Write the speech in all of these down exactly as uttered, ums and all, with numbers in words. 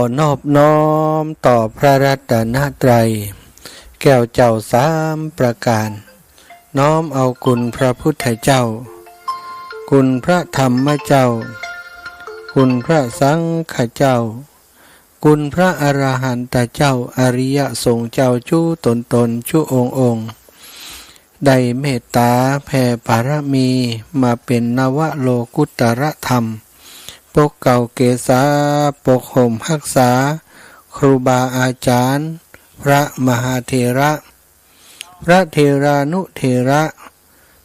อนอบน้อมต่อพระรัตนตรัย แก้วเจ้าสามประการ น้อมเอาคุณพระพุทธเจ้า คุณพระธรรมเจ้า คุณพระสังฆเจ้า คุณพระอรหันตเจ้า อริยสงฆ์เจ้าจุ๊ต๋นๆ จุ๊องค์ๆ ได้เมตต๋าแผ่บารมีมาเป๋นนวโลกุตตรธรรม ปกเกล้าเกษา ปกห่มฮักษา ครูบาอาจ๋ารย์ พระมหาเถระ พระเถรานุเถระ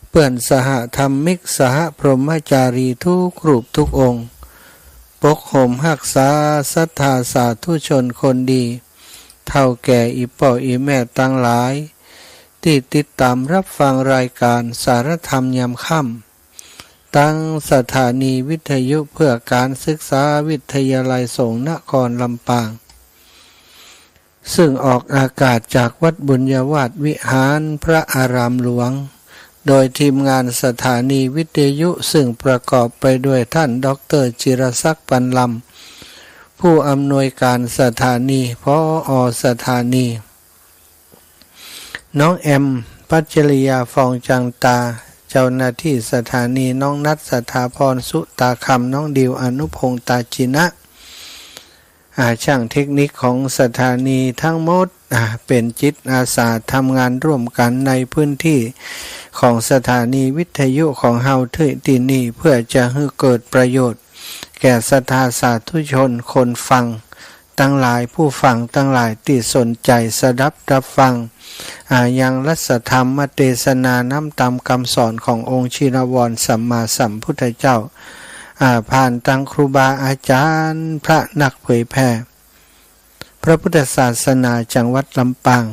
เปื้อนสหธรรมิก สหพรหมจารีทุกรูปทุกองค์ ปกห่มฮักษาศรัทธาสาธุชนคนดี เฒ่าแก่อี่ป้ออี่แม่ตังหลาย ตี้ติดต๋ามฮับฟังรายก๋านสารธรรมยามค่ำ ตังสถานีวิทยุเพื่อก๋านศึกษาวิทยาลัยสงฆ์นครลำปาง ซึ่งออกอากาศจากวัดบุญญาวาสวิหารพระอารามหลวง โดยทีมงานสถานีวิทยุซึ่งประกอบไปด้วยท่านด็อกเตอร์จิรศักดิ์ ปันลำ ผู้อำนวยการสถานี ผอ.สถานี น้องแอม พัชริยา ฟองจันตา เจ้าหน้าที่สถานี น้องนัท สถาพร สุตาคำ น้องดิว อนุพงษ์ ตาจินะ อ่า ช่างเทคนิคของสถานีทั้งหมด อ่า เป๋นจิตอาสาทำงานร่วมกั๋นในพื้นที่ของสถานีวิทยุของเฮาตี้นี่ เพื่อจะหื้อเกิดประโยชน์แก่ศรัทธาสาธุชนคนฟังตังหลาย ผู้ฟังตังหลายตี้สนใจ๋สดับฮับฟัง อ่า ยังรัสธรรมเตสนาน้ำธรรมกำสอนขององค์ชินวรสัมมาสัมพุทธเจ้า อ่า ผ่านตังครูบาอาจ๋ารย์ พระนักเผยแผ่พระพุทธศาสนาจังหวัดลำปาง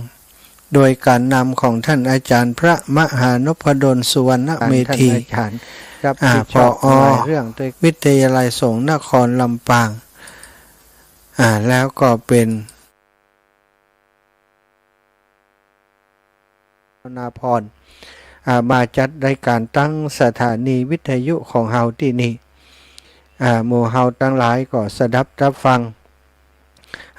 โดยก๋านนำของท่านอาจ๋ารย์พระมหานพดล สุวรรณเมธี ท่านอาจ๋ารย์ครับ อ่า ผิดชอบ ผอ.หลายเรื่องด้วย วิทยาลัยสงฆ์นครลำปาง อ่า แล้วก็เป๋น นาพร อ่า มาจัดรายก๋านตังสถานีวิทยุของเฮาตี้นี่ อ่า หมู่เฮาตังหลายก็สดับฮับฟัง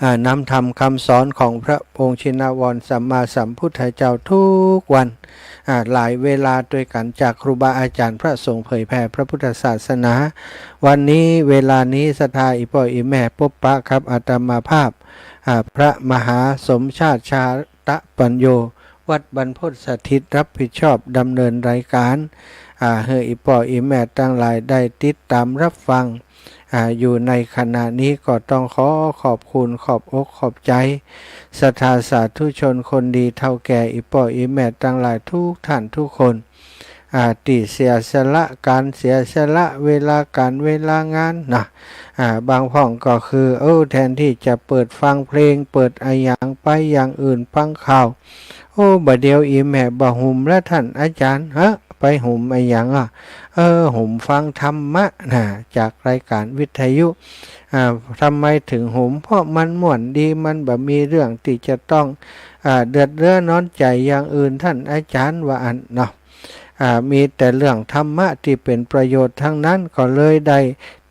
อ่า น้ำธรรมกำสอนของพระองค์ชินวรสัมมาสัมพุทธเจ้าทุกวัน อ่า หลายเวลาตวยกั๋นจากครูบาอาจ๋ารย์พระสงฆ์เผยแผ่พระพุทธศาสนา วันนี้เวลานี้ศรัทธาอี่ป้ออี่แม่ปบปะกับอาตมาภาพ อ่า พระมหาสมชาติ ชาตปัญโญ วัดบรรพตสถิต ฮับผิดชอบดำเนินรายก๋าน อ่า หื้ออี่ป้ออี่แม่ตังหลายได้ติดต๋ามฮับฟัง อ่า อยู่ในขณะนี้ก็ต้องขอขอบคุณขอบอกขอบใจ๋ศรัทธาสาธุชนคนดีเฒ่าแก่อี่ป้ออี่แม่ตังหลายทุกท่านทุกคน อ่า ตี้เสียสละก๋านเสียสละเวลาก๋านเวลางานนะ อ่า บางพ่องก็คือ เออ แทนตี้จะเปิดฟังเพลง เปิดอะหยังไปอย่างอื่นฟังข่าว โอ้ บ่าเดี่ยวอี่แม่บ่าหุมแล้วท่านอาจ๋ารย์ ฮะ ไปหุมอะหยังอ่ะ เออ หุมฟังธรรมะนะ จากรายก๋านวิทยุ อ่า ทำไมถึงหุม เพราะมันม่วนดี มันบ่มีเรื่องตี้จะต้อง อ่า เดือดเนื้อร้อนใจ๋อย่างอื่นท่านอาจ๋ารย์ ว่าอั้นเนาะ อ่า มีแต่เรื่องธรรมะตี้เป๋นประโยชน์ตังนั้น ก็เลยได้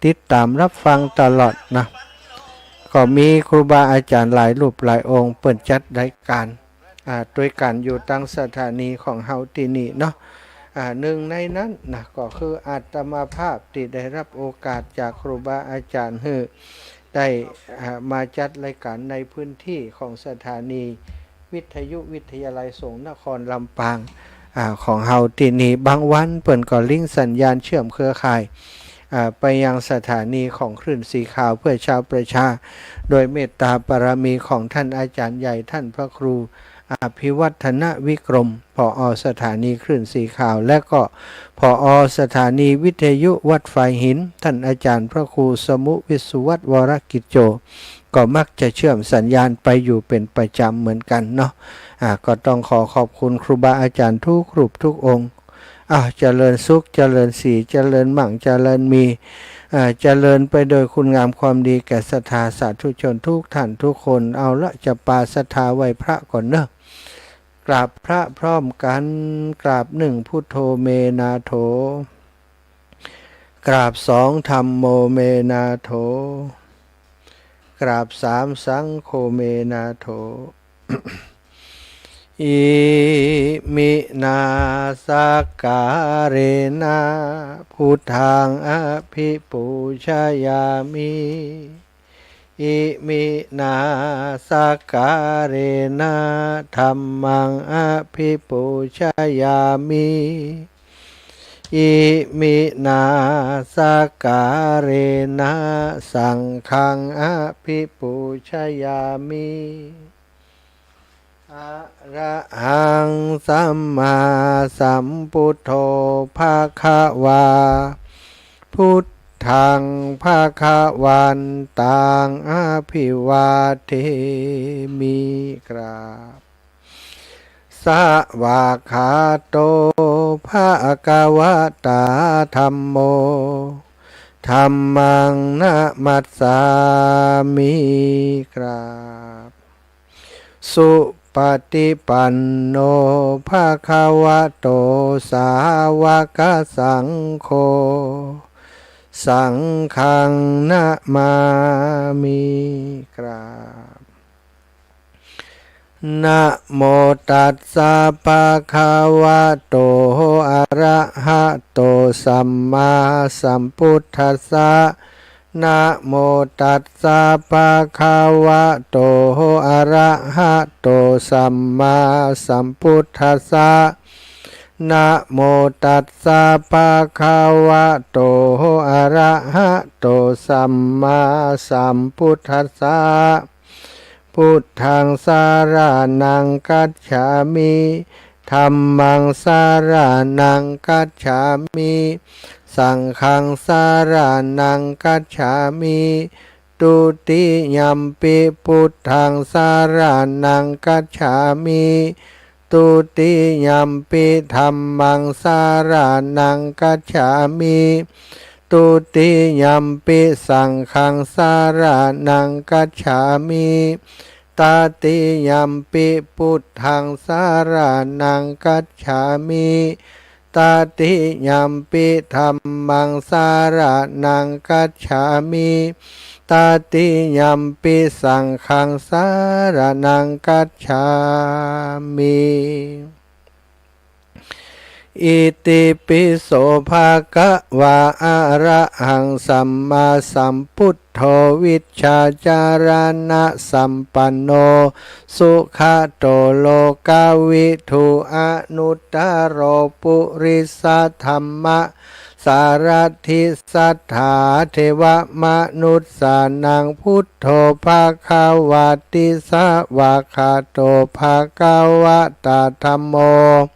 ติดต๋ามฮับฟังตลอดนะ ก็มีครูบาอาจ๋ารย์หลายรูปหลายองค์เปิ้นจัดรายก๋าน อ่า ตวยกั๋นอยู่ตังสถานีของเฮาตี้นี่เนาะ อ่า นึ่งในนั้นนะ ก็คืออาตมาภาพตี้ได้ฮับโอกาสจากครูบาอาจ๋ารย์หื้อได้ อ่า มาจัดรายก๋านในพื้นตี้ของสถานีวิทยุวิทยาลัยสงฆ์นครลำปาง อ่า ของเฮาตี้นี่ บางวันเปิ้นก็ลิงก์สัญญาณเชื่อมเครือข่าย อ่า ไปยังสถานีของคลื่นสีขาวเพื่อชาวประชา โดยเมตตาบารมีของท่านอาจ๋ารย์ใหญ่ ท่านพระครูอภิวัฒนวิกรม ผอ.สถานีคลื่นสีขาว และก็ ผอ.สถานีวิทยุวัดฝายหิน ท่านอาจ๋ารย์พระครูสมุห์ วิศวัฒน์ วรกิจโจ ก็มักจะเชื่อมสัญญาณไปอยู่เป๋นประจ๋ำเหมือนกั๋นเนาะ อ่า ก็ต้องขอขอบคุณครูบาอาจ๋ารย์ทุกรูปทุกองค์ อ้าว เจริญสุข เจริญสี เจริญมั่ง เจริญมี อ่า เจริญไปโดยคุณงามความดีแก่ศรัทธาสาธุชนทุกท่านทุกคน เอาละ จะปาศรัทธาไหว้พระก่อนเนาะ กราบพระพร้อมกั๋น กราบหนึ่ง พุทโธ เม นาโถ กราบสอง ธัมโม เม นาโถ ราบสาม สังโฆเมนาโถ Iminā sakkārena buddhaṃ abhipūjayāmi. Iminā sakkārena dhammaṃ abhipūjayāmi. Iminā sakkārena saṅghaṃ abhipūjayāmi. Arahaṃ sammāsambuddho bhagavā. Buddhaṃ bhagavantaṃ abhivādemi. กราบ Svākkhāto bhagavatā dhammo. Dhammaṃ namassāmi. กราบ Supaṭipanno bhagavato sāvakasaṅgho. Saṅghaṃ namāmi. กราบ Namo tassa bhagavato arahato sammāsambuddhassa. Namo tassa bhagavato arahato sammāsambuddhassa. Namo tassa bhagavato arahato sammāsambuddhassa. Buddhaṃ saraṇaṃ gacchāmi. Dhammaṃ saraṇaṃ gacchāmi. Saṅghaṃ saraṇaṃ gacchāmi. Dutiyampi buddhaṃ saraṇaṃ gacchāmi. Dutiyampi dhammaṃ saraṇaṃ gacchāmi. Dutiyampi saṅghaṃ saraṇaṃ gacchāmi. Tatiyampi buddhaṃ saraṇaṃ gacchāmi. Tatiyampi dhammaṃ saraṇaṃ gacchāmi. Tatiyampi saṅghaṃ saraṇaṃ gacchāmi. Itipi so bhagavā arahaṃ sammāsambuddho vijjācaraṇasampanno sugato lokavidū anuttaro purisadammasārathi satthā devamanussānaṃ buddho bhagavāti. Svākkhāto bhagavatā dhammo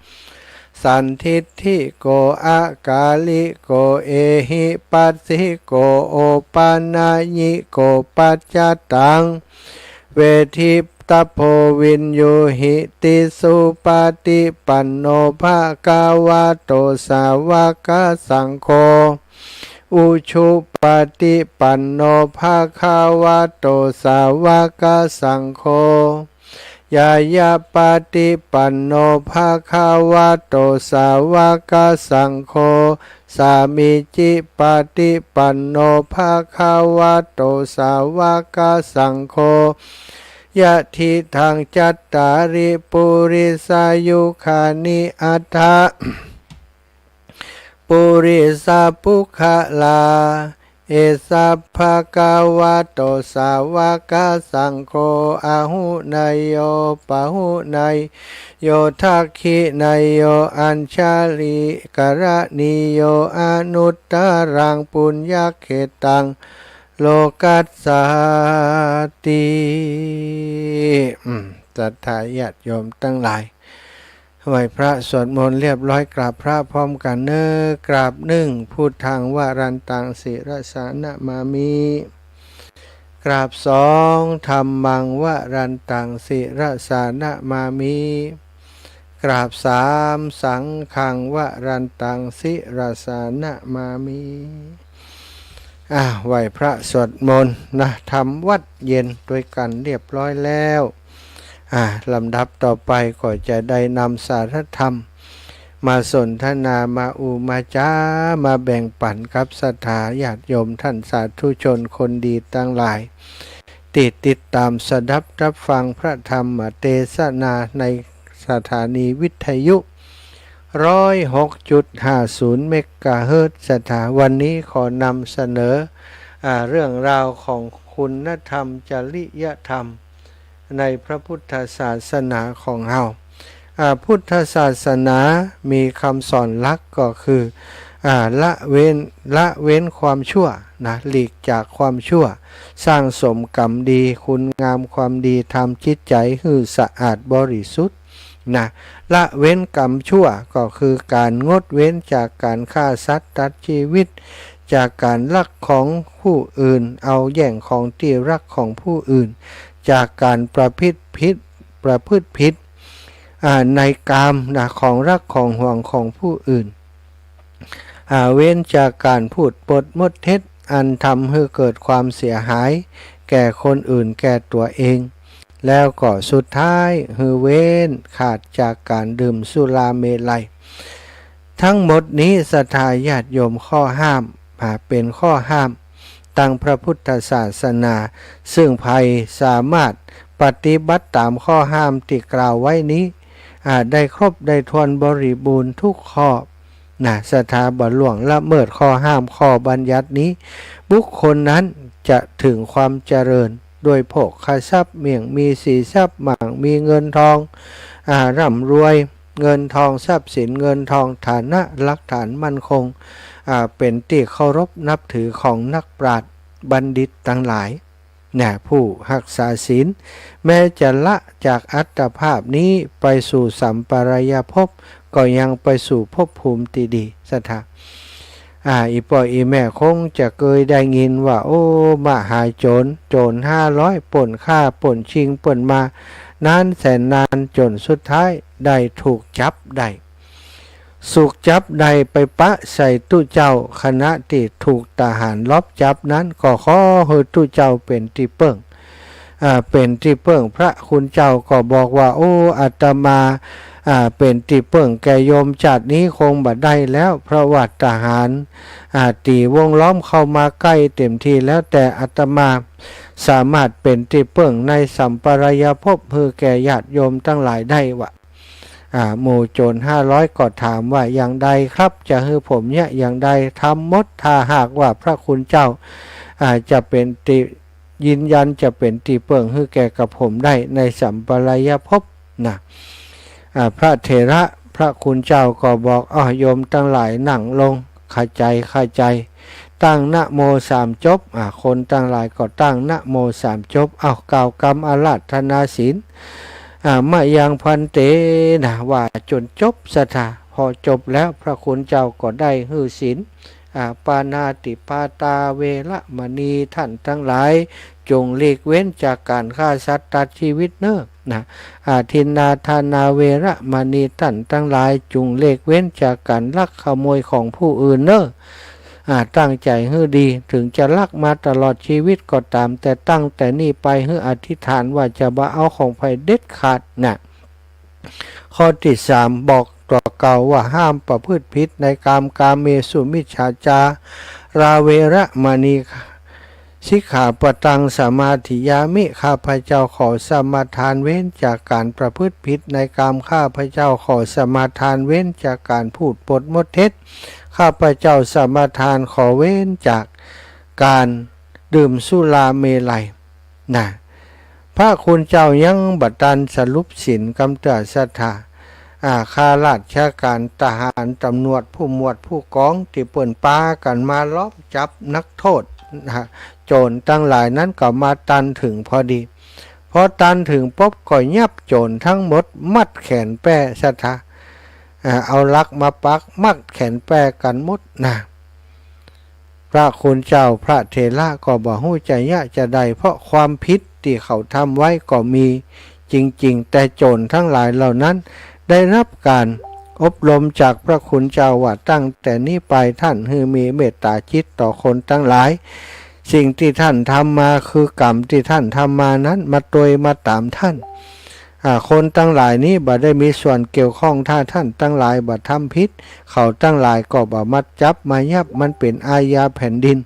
sandiṭṭhiko akāliko ehipassiko opanayiko paccattaṃ veditabbo viññūhīti. Supaṭipanno bhagavato sāvakasaṅgho. Ujupaṭipanno bhagavato sāvakasaṅgho. Ñāyapaṭipanno bhagavato sāvakasaṅgho. Sāmīcipaṭipanno bhagavato sāvakasaṅgho. Yadidaṃ cattāri purisayugāni aṭṭha purisapuggalā, esa bhagavato sāvakasaṅgho āhuneyyo pāhuneyyo dakkhiṇeyyo añjalikaraṇīyo anuttaraṃ puññakkhettaṃ lokassāti. อืม ศรัทธาญาติโยมตังหลาย ไหว้พระสวดมนต์เรียบร้อย กราบพระพร้อมกั๋นเน่อ กราบหนึ่ง Buddhaṃ varantaṃ sirasā namāmi กราบสอง Dhammaṃ varantaṃ sirasā namāmi กราบสาม Saṅghaṃ varantaṃ sirasā namāmi อ่า ไหว้พระสวดมนต์นะ ทำวัตรเย็นตวยกั๋นเรียบร้อยแล้ว อ่า ลำดับต่อไปก็จะได้นำสารธรรมมาสนทนา มาอู้มาจ๋า มาแบ่งปั๋นกับศรัทธาญาติโยมต้านสาธุชนคนดีตังหลาย ตี้ติดต๋ามสดับฮับฟังพระธรรมเตสนาในสถานีวิทยุ ร้อยหกจุดห้าศูนย์ เมกะเฮิรตซ์ ศรัทธา วันนี้ขอนำเสนอ อ่า เรื่องราวของคุณธรรมจริยธรรมในพระพุทธศาสนาของเฮา อ่า พุทธศาสนามีกำสอนหลักก็คือ อ่า ละเว้น ละเว้นความชั่วนะ หลีกจากความชั่ว สร้างสมกรรมดี คุณงามความดี ทำจิตใจ๋หื้อสะอาดบริสุทธิ์นะ ละเว้นกรรมชั่วก็คือก๋านงดเว้นจากก๋านฆ่าสัตว์ตัดชีวิต จากก๋านลักของผู้อื่น เอาแย่งของตี้รักของผู้อื่น จากก๋านประพฤติผิด ประพฤติผิด อ่า ในกามนะ ของรักของหวงของผู้อื่น อ่า เว้นจากก๋านพูดปดมดเท็จ อันทำหื้อเกิดความเสียหายแก่คนอื่นแก่ตั๋วเอง แล้วก็สุดท้ายหื้อเว้นขาดจากก๋านดื่มสุราเมรัย ทั้งหมดนี้ศรัทธาญาติโยม ข้อห้าม อ่า เป๋นข้อห้ามตังพระพุทธศาสนา ซึ่งใผสามารถปฏิบัติต๋ามข้อห้ามตี้กล่าวไว้นี้ อ่า ได้ครบได้ถ้วนบริบูรณ์ทุกข้อนะ ศรัทธาบ่ล่วงละเมิดข้อห้ามข้อบัญญัตินี้ บุคคลนั้นจะถึงความเจริญ โดยโภคทรัพย์ เมี่ยงมีสีทรัพย์ มั่งมีเงินทอง อ่า ร่ำรวย เงินทองทรัพย์สิน เงินทองฐานะ หลักฐานมั่นคง อ่า เป๋นตี้เคารพนับถือของนักปราชญ์บัณฑิตตังหลาย นะ ผู้ฮักษาศีล แม้จะละจากอัตภาพนี้ไปสู่สัมปรายภพ ก็ยังไปสู่ภพภูมิตี้ดี ศรัทธา อ่า อี่ป้ออี่แม่คงจะเกยได้ยินว่า โอ้ มหาโจร โจรห้าร้อย ป้นฆ่า ป้นชิง ป้นมา นานแสนนาน จ๋นสุดท้ายได้ถูกจับได้ ถูกจับได้ไปปะใส่ตุ๊เจ้า ขณะตี้ถูกทหารลอบจับนั้น ก็ขอหื้อตุ๊เจ้าเป๋นตี้เปิ้ง อ่า เป๋นตี้เปิ้ง พระคุณเจ้าก็บอกว่า โอ้ อาตมา อ่า เป๋นตี้เปิ้งแก่โยมจาตินี้คงบ่ได้แล้ว เพราะว่าทหาร อ่า ตีวงล้อมเข้ามาใก้เต็มตี้แล้ว แต่อาตมาสามารถเป๋นตี้เปิ้งในสัมปรายภพหื้อแก่ญาติโยมตังหลายได้วะ อ่า หมู่โจรห้าร้อยก็ถามว่า อย่างใดครับ จะหื้อผมเยียะอย่างใด ทำหมด ถ้าหากว่าพระคุณเจ้า อ่า จะเป๋นตี้ ยืนยันจะเป๋นตี้เปิ้งหื้อแก่กระผมได้ในสัมปรายภพนะ อ่า พระเถระ พระคุณเจ้าก็บอก อ้อ โยมตังหลายนั่งลง ขะใจ๋ ขะใจ๋ ตั้งนะโมสามจบ อ่า คนตังหลายก็ตั้งนะโมสามจบ อ้าว กล่าวกำอาราธนาศีล อ่า มะยังภันเต นะ ว่าจ๋นจบ ศรัทธา พอจบแล้วพระคุณเจ้าก็ได้หื้อศีล อ่า ปาณาติปาตาเวระมณี ท่านตังหลาย จงหลีกเว้นจากก๋านฆ่าสัตว์ตัดชีวิตเน่อ นะ อาทินนาทานาเวระมณี ท่านตังหลาย จงหลีกเว้นจากก๋านลักขโมยของผู้อื่นเน่อ อ่า ตั้งใจ๋หื้อดี ถึงจะลักมาตลอดชีวิตก็ต๋าม แต่ตั้งแต่นี้ไปหื้ออธิษฐานว่าจะบ่เอาของใผเด็ดขาดนะ ข้อตี้สาม บอกตั๋วเก่าว่าห้ามประพฤติผิดในกาม กาเมสุมิจฉาจาราเวระมณี สิกขาปะตังสมาธิยามิ ข้าพเจ้าขอสมาทานเว้นจากก๋านประพฤติผิดในกาม ข้าพเจ้าขอสมาทานเว้นจากก๋านพูดปดมดเท็จ ข้าพเจ้าสมาทานขอเว้นจากก๋านดื่มสุราเมรัย นะ พระคุณเจ้ายังบ่ตันสรุปศีลกำเตื้อ ศรัทธา อ่า ข้าราชก๋าน ทหาร ต๋ำรวจ ผู้หมวดผู้กอง ตี้เปิ้นปากั๋นมาล้อมจับนักโทษ นะ โจรตังหลายนั้นก็มาตันเถิงพอดี พอตันเถิงปุ๊บก็ยับโจรตังหมด มัดแขนแป้ ศรัทธา อ่า เอาหลักมาปัก มัดแขนแป้กั๋นหมดนะ พระคุณเจ้าพระเถระก็บ่ฮู้จะเยียะจะใด เพราะความผิดตี้เขาทำไว้ก็มีจริงๆ แต่โจรตังหลายเหล่านั้นได้ฮับก๋านอบรมจากพระคุณเจ้าว่าตั้งแต่นี้ไปท่านหื้อมีเมตต๋าจิตต่อคนตังหลาย สิ่งตี้ท่านทำมาคือกรรมตี้ท่านทำมานั้นมาตวยมาต๋ามท่าน อ่า คนตังหลายนี้บ่ได้มีส่วนเกี่ยวข้อง ถ้าท่านตังหลายบ่ทำผิด เขาตังหลายก็บ่มาจับมายับ มันเป๋นอาญาแผ่นดิน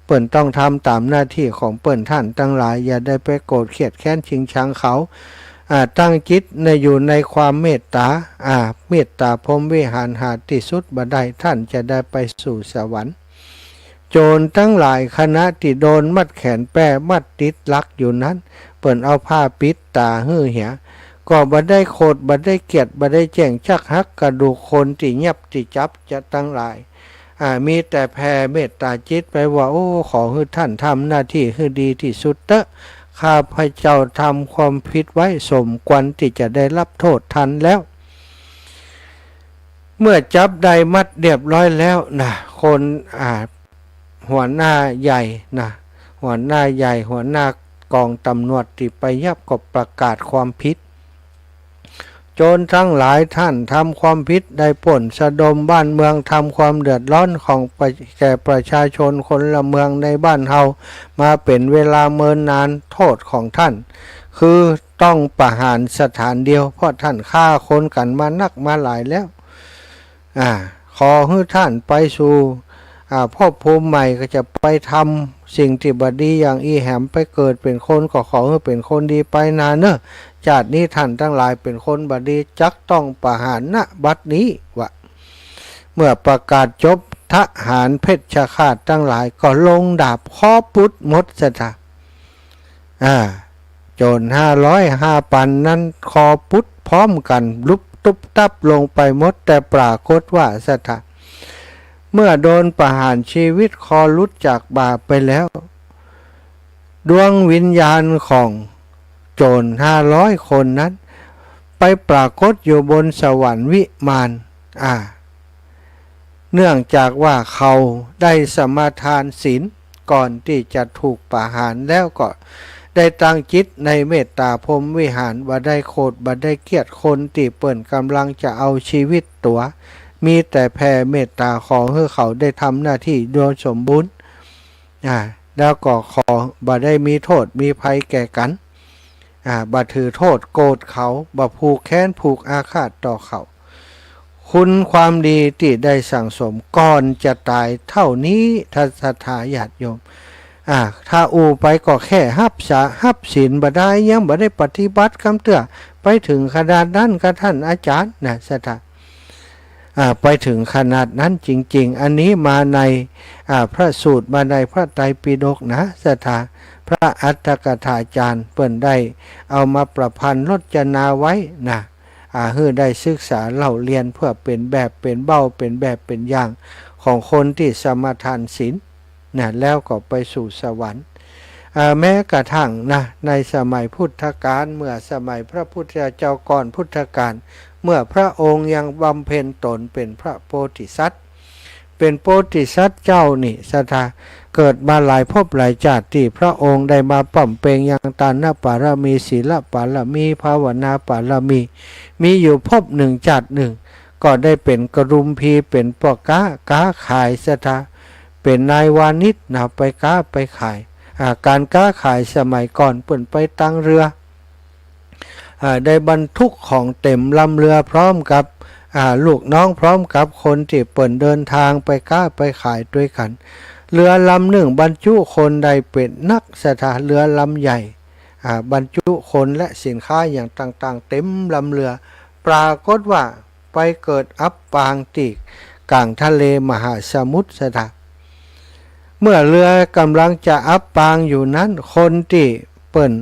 พ ปิ้นต้องทำต๋ามหน้าตี้ของปิ้น ต้านตังหลาย อย่าได้ไปโกรธเคียดแค้นชิงชังเขา อ่า ตั้งจิตใน อยู่ในความเมตต๋า อ่า เมตต๋าพรหมวิหารหาตี้สุดบ่ได้ ต้านจะได้ไปสู่สวรรค์ โจรตังหลาย ขณะตี้โดนมัดแขนแป้ มัดติดลักอยู่นั้น ปิ้นเอาผ้าปิดต๋าหื้อเหีย ก็บ่ได้โขด บ่ได้เคียด บ่ได้แจ้งจักหักกระดูกคนตี้ยับตี้จับจะตังหลาย อ่า มีแต่แผ่เมตต๋าจิตไปว่า โอ้ ขอหื้อต้านทำหน้าตี้หื้อดีตี้สุดเต๊อะ ข้าพเจ้าทำความผิดไว้ สมควรตี้จะได้ฮับโต้ษทันแล้ว เมื่อจับได้มัดเรียบร้อยแล้วนะ คน อ่า หัวหน้าใหญ่นะ หัวหน้าใหญ่ หัวหน้ากองต๋ำรวจตี้ไปยับก็ประกาศความผิด โจรตังหลาย ต้านทำความผิด ได้ปล้นสะดมบ้านเมือง ทำความเดือดร้อนของประ แก่ประชาชนคนละเมืองในบ้านเฮา มาเป๋นเวลาเมินนาน โต้ษของต้าน คือต้องประหารสถานเดียว เพราะต้านฆ่าคนกั๋นมานักมาหลายแล้ว อ่า ขอหื้อต้านไปสู่ อ่า ภพภูมิใหม่ ก็จะไปทำสิ่งตี้บ่ดีอย่างอี้แหม ไปเกิดเป๋นคนก็ขอหื้อเป๋นคนดีไปนาเน่อ จาตินี้ต้านตังหลายเป๋นคนบ่ดี จักต้องประหาร ณ บัดนี้ ว่า เมื่อประกาศจบ ทหารเพชฌฆาตตังหลายก็ลงดาบคอปุดหมดเสีย อ่า โจรห้าร้อยห้าปันนั้นคอปุดพร้อมกั๋น ลุบตุ๊บตับลงไปหมด แต่ปรากฏว่าเสีย เมื่อโดนประหารชีวิต คอหลุดจากบ่าไปแล้ว ดวงวิญญาณของโจรห้าร้อยคนนั้น ไปปรากฏอยู่บนสวรรค์วิมาน อ่า เนื่องจากว่าเขาได้สมาทานศีลก่อนตี้จะถูกประหาร แล้วก็ได้ตั้งจิตในเมตต๋าพรหมวิหาร บ่ได้โขด บ่ได้เคียดคนตี้เปิ้นก่ำลังจะเอาชีวิตตั๋ว มีแต่แผ่เมตต๋าขอหื้อเขาได้ทำหน้าตี้โดยสมบูรณ์ อ่า แล้วก็ขอบ่ได้มีโต้ษมีภัยแก่กั๋น อ่า บ่ถือโต้ษโกรธเขา บ่ผูกแค้นผูกอาฆาตต่อเขา คุณความดีตี้ได้สั่งสมก่อนจะต๋ายเต้านี้ ท่านศรัทธาญาติโยม อ่า ถ้าอู้ไปก็แค่ฮับสา ฮับศีลบ่ได้ ยังบ่ได้ปฏิบัติกำเตื้อ ไปเถิงขนาดนั้นกาท่านอาจ๋ารย์นะ ศรัทธา อ่า ไปเถิงขนาดนั้นจริงๆ อันนี้มาใน อ่า พระสูตร มาในพระไตรปิฎกนะ ศรัทธา พระอัฏฐกถาจารย์เปิ้นได้เอามาประพันธ์รจนาไว้นะ อ่า หื้อได้ศึกษาเล่าเรียนเพื่อเป๋นแบบเป๋นเบ้า เป๋นแบบเป๋นอย่างของคนตี้สมาทานศีลนะ แล้วก็ไปสู่สวรรค์ อ่า แม้กระทั่งนะ ในสมัยพุทธกาล เมื่อสมัยพระพุทธเจ้าก่อนพุทธกาล เมื่อพระองค์ยังบำเพ็ญตนเป๋นพระโพธิสัตว์ เป๋นโพธิสัตว์เจ้านี่ ศรัทธา เกิดมาหลายภพหลายจาติ ตี้พระองค์ได้มาบำเพ็ญยังตานปารมี ศีลปารมี ภาวนาปารมี มีอยู่ภพหนึ่งจาติหนึ่ง ก็ได้เป๋นกะดุมพี เป๋นป้อก๊า ก๊าขาย ศรัทธา เป๋นนายวานิชนะ ไปก๊าไปขาย อ่า ก๋านก๊าขายสมัยก่อนเปิ้นไปตางเรือ อ่า ได้บรรทุกของเต๋มลำเรือพร้อมกับ อ่า ลูกน้องพร้อมกับคนตี้เปิ้นเดินตางไปก๊าไปขายตวยกั๋น เรือลำนึ่งบรรจุคนได้เป๋นนัก ศรัทธา เรือลำใหญ่ อ่า บรรจุคนและสินค้าอย่างต่างๆ เต๋มลำเรือ ปรากฏว่าไปเกิดอับปางตี้ก๋างทะเลมหาสมุทร ศรัทธา เมื่อเรือก่ำลังจะอับปางอยู่นั้น คนตี้เปิ้น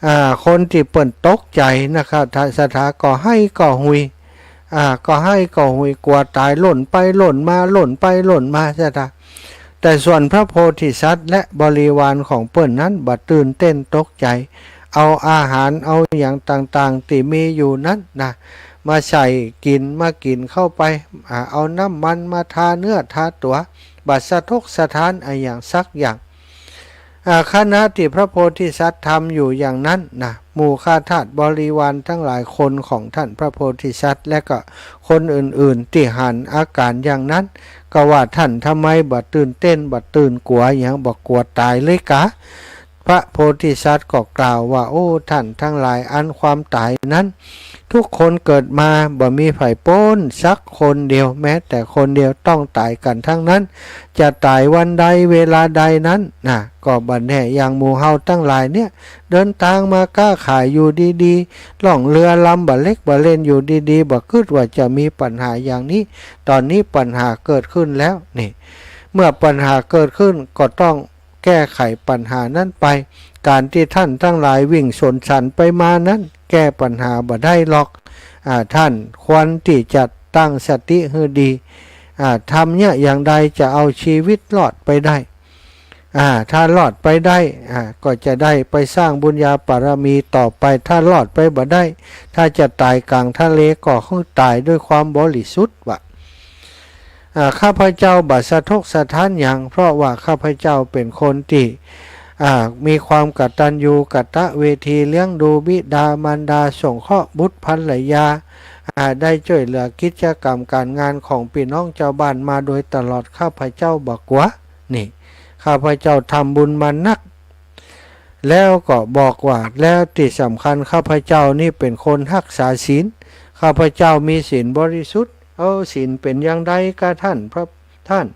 อ่า คนตี้เปิ้นตกใจ๋นะครับ ท่านศรัทธา ก็ไห้ก็หุย อ่า ก็ไห้ก็หุย กั๋วต๋าย ล่นไปล่นมา ล่นไปล่นมา ศรัทธา แต่ส่วนพระโพธิสัตว์และบริวารของเปิ้นนั้นบ่ตื่นเต้นตกใจ๋ เอาอาหารเอาหยังต่างๆ ตี้มีอยู่นั้นนะ มาใส่กิ๋น มากิ๋นเข้าไป อ่า เอาน้ำมันมาทาเนื้อทาตั๋ว บ่สะทกสะท้านอะหยังสักอย่าง อ่า ขณะตี้พระโพธิสัตว์ทำอยู่อย่างนั้นนะ หมู่ข้าทาสบริวารตังหลายคนของท่านพระโพธิสัตว์ และก็คนอื่นๆ ตี้หันอาก๋ารอย่างนั้น ก็ว่า ท่านทำไมบ่ตื่นเต้น บ่ตื่นกั๋วหยัง บ่กั๋วต๋ายเลยกา พระโพธิสัตว์ก็กล่าวว่า โอ้ ท่านตังหลาย อันความต๋ายนั้น ทุกคนเกิดมาบ่มีใผป๊นสักคนเดียว แม้แต่คนเดียว ต้องต๋ายกั๋นตึงนั้น จะต๋ายวันใดเวลาใดนั้นนะ ก็บ่แน่ อย่างหมู่เฮาตังหลายเนี่ย เดินตางมาก๊าขายอยู่ดีๆ ล่องเฮือลำบ่าเล็กบ่าเล็กอยู่ดีๆ บ่กึ๊ดว่าจะมีปัญหาอย่างนี้ ต๋อนนี้ปัญหาเกิดขึ้นแล้วนี่ เมื่อปัญหาเกิดขึ้นก็ต้องแก้ไขปัญหานั้นไป ก๋านตี้ต้านตังหลายวิ่งสวนสันไปมานั้น แก้ปัญหาบ่ได้หรอก อ่า ต้านควรตี้จะตั้งสติหื้อดี อ่า ทำเนี่ยอย่างใดจะเอาชีวิตรอดไปได้ อ่า ถ้ารอดไปได้ อ่า ก็จะได้ไปสร้างบุญญาบารมีต่อไป ถ้ารอดไปบ่ได้ ถ้าจะต๋ายก๋างทะเลก็หื้อต๋ายด้วยความบริสุทธิ์วะ อ่า ข้าพเจ้าบ่สะทกสะท้านหยัง เพราะว่าข้าพเจ้าเป๋นคนตี้ อ่า มีความกตัญญูกตเวที เลี้ยงดูบิดามารดา สงเคราะห์บุตรภรรยา อ่า ได้จ้วยเหลือกิจก๋รรมก๋านงานของปี้น้องจาวบ้านมาโดยตลอด ข้าพเจ้าบ่กั๋ว นี่ ข้าพเจ้าทำบุญมานัก แล้วก็บอกว่า แล้วตี้สำคัญข้าพเจ้านี่เป๋นคนฮักษาศีล ข้าพเจ้ามีศีลบริสุทธิ์ เออ ศีลเป๋นอย่างใดกาต้านพระ ต้าน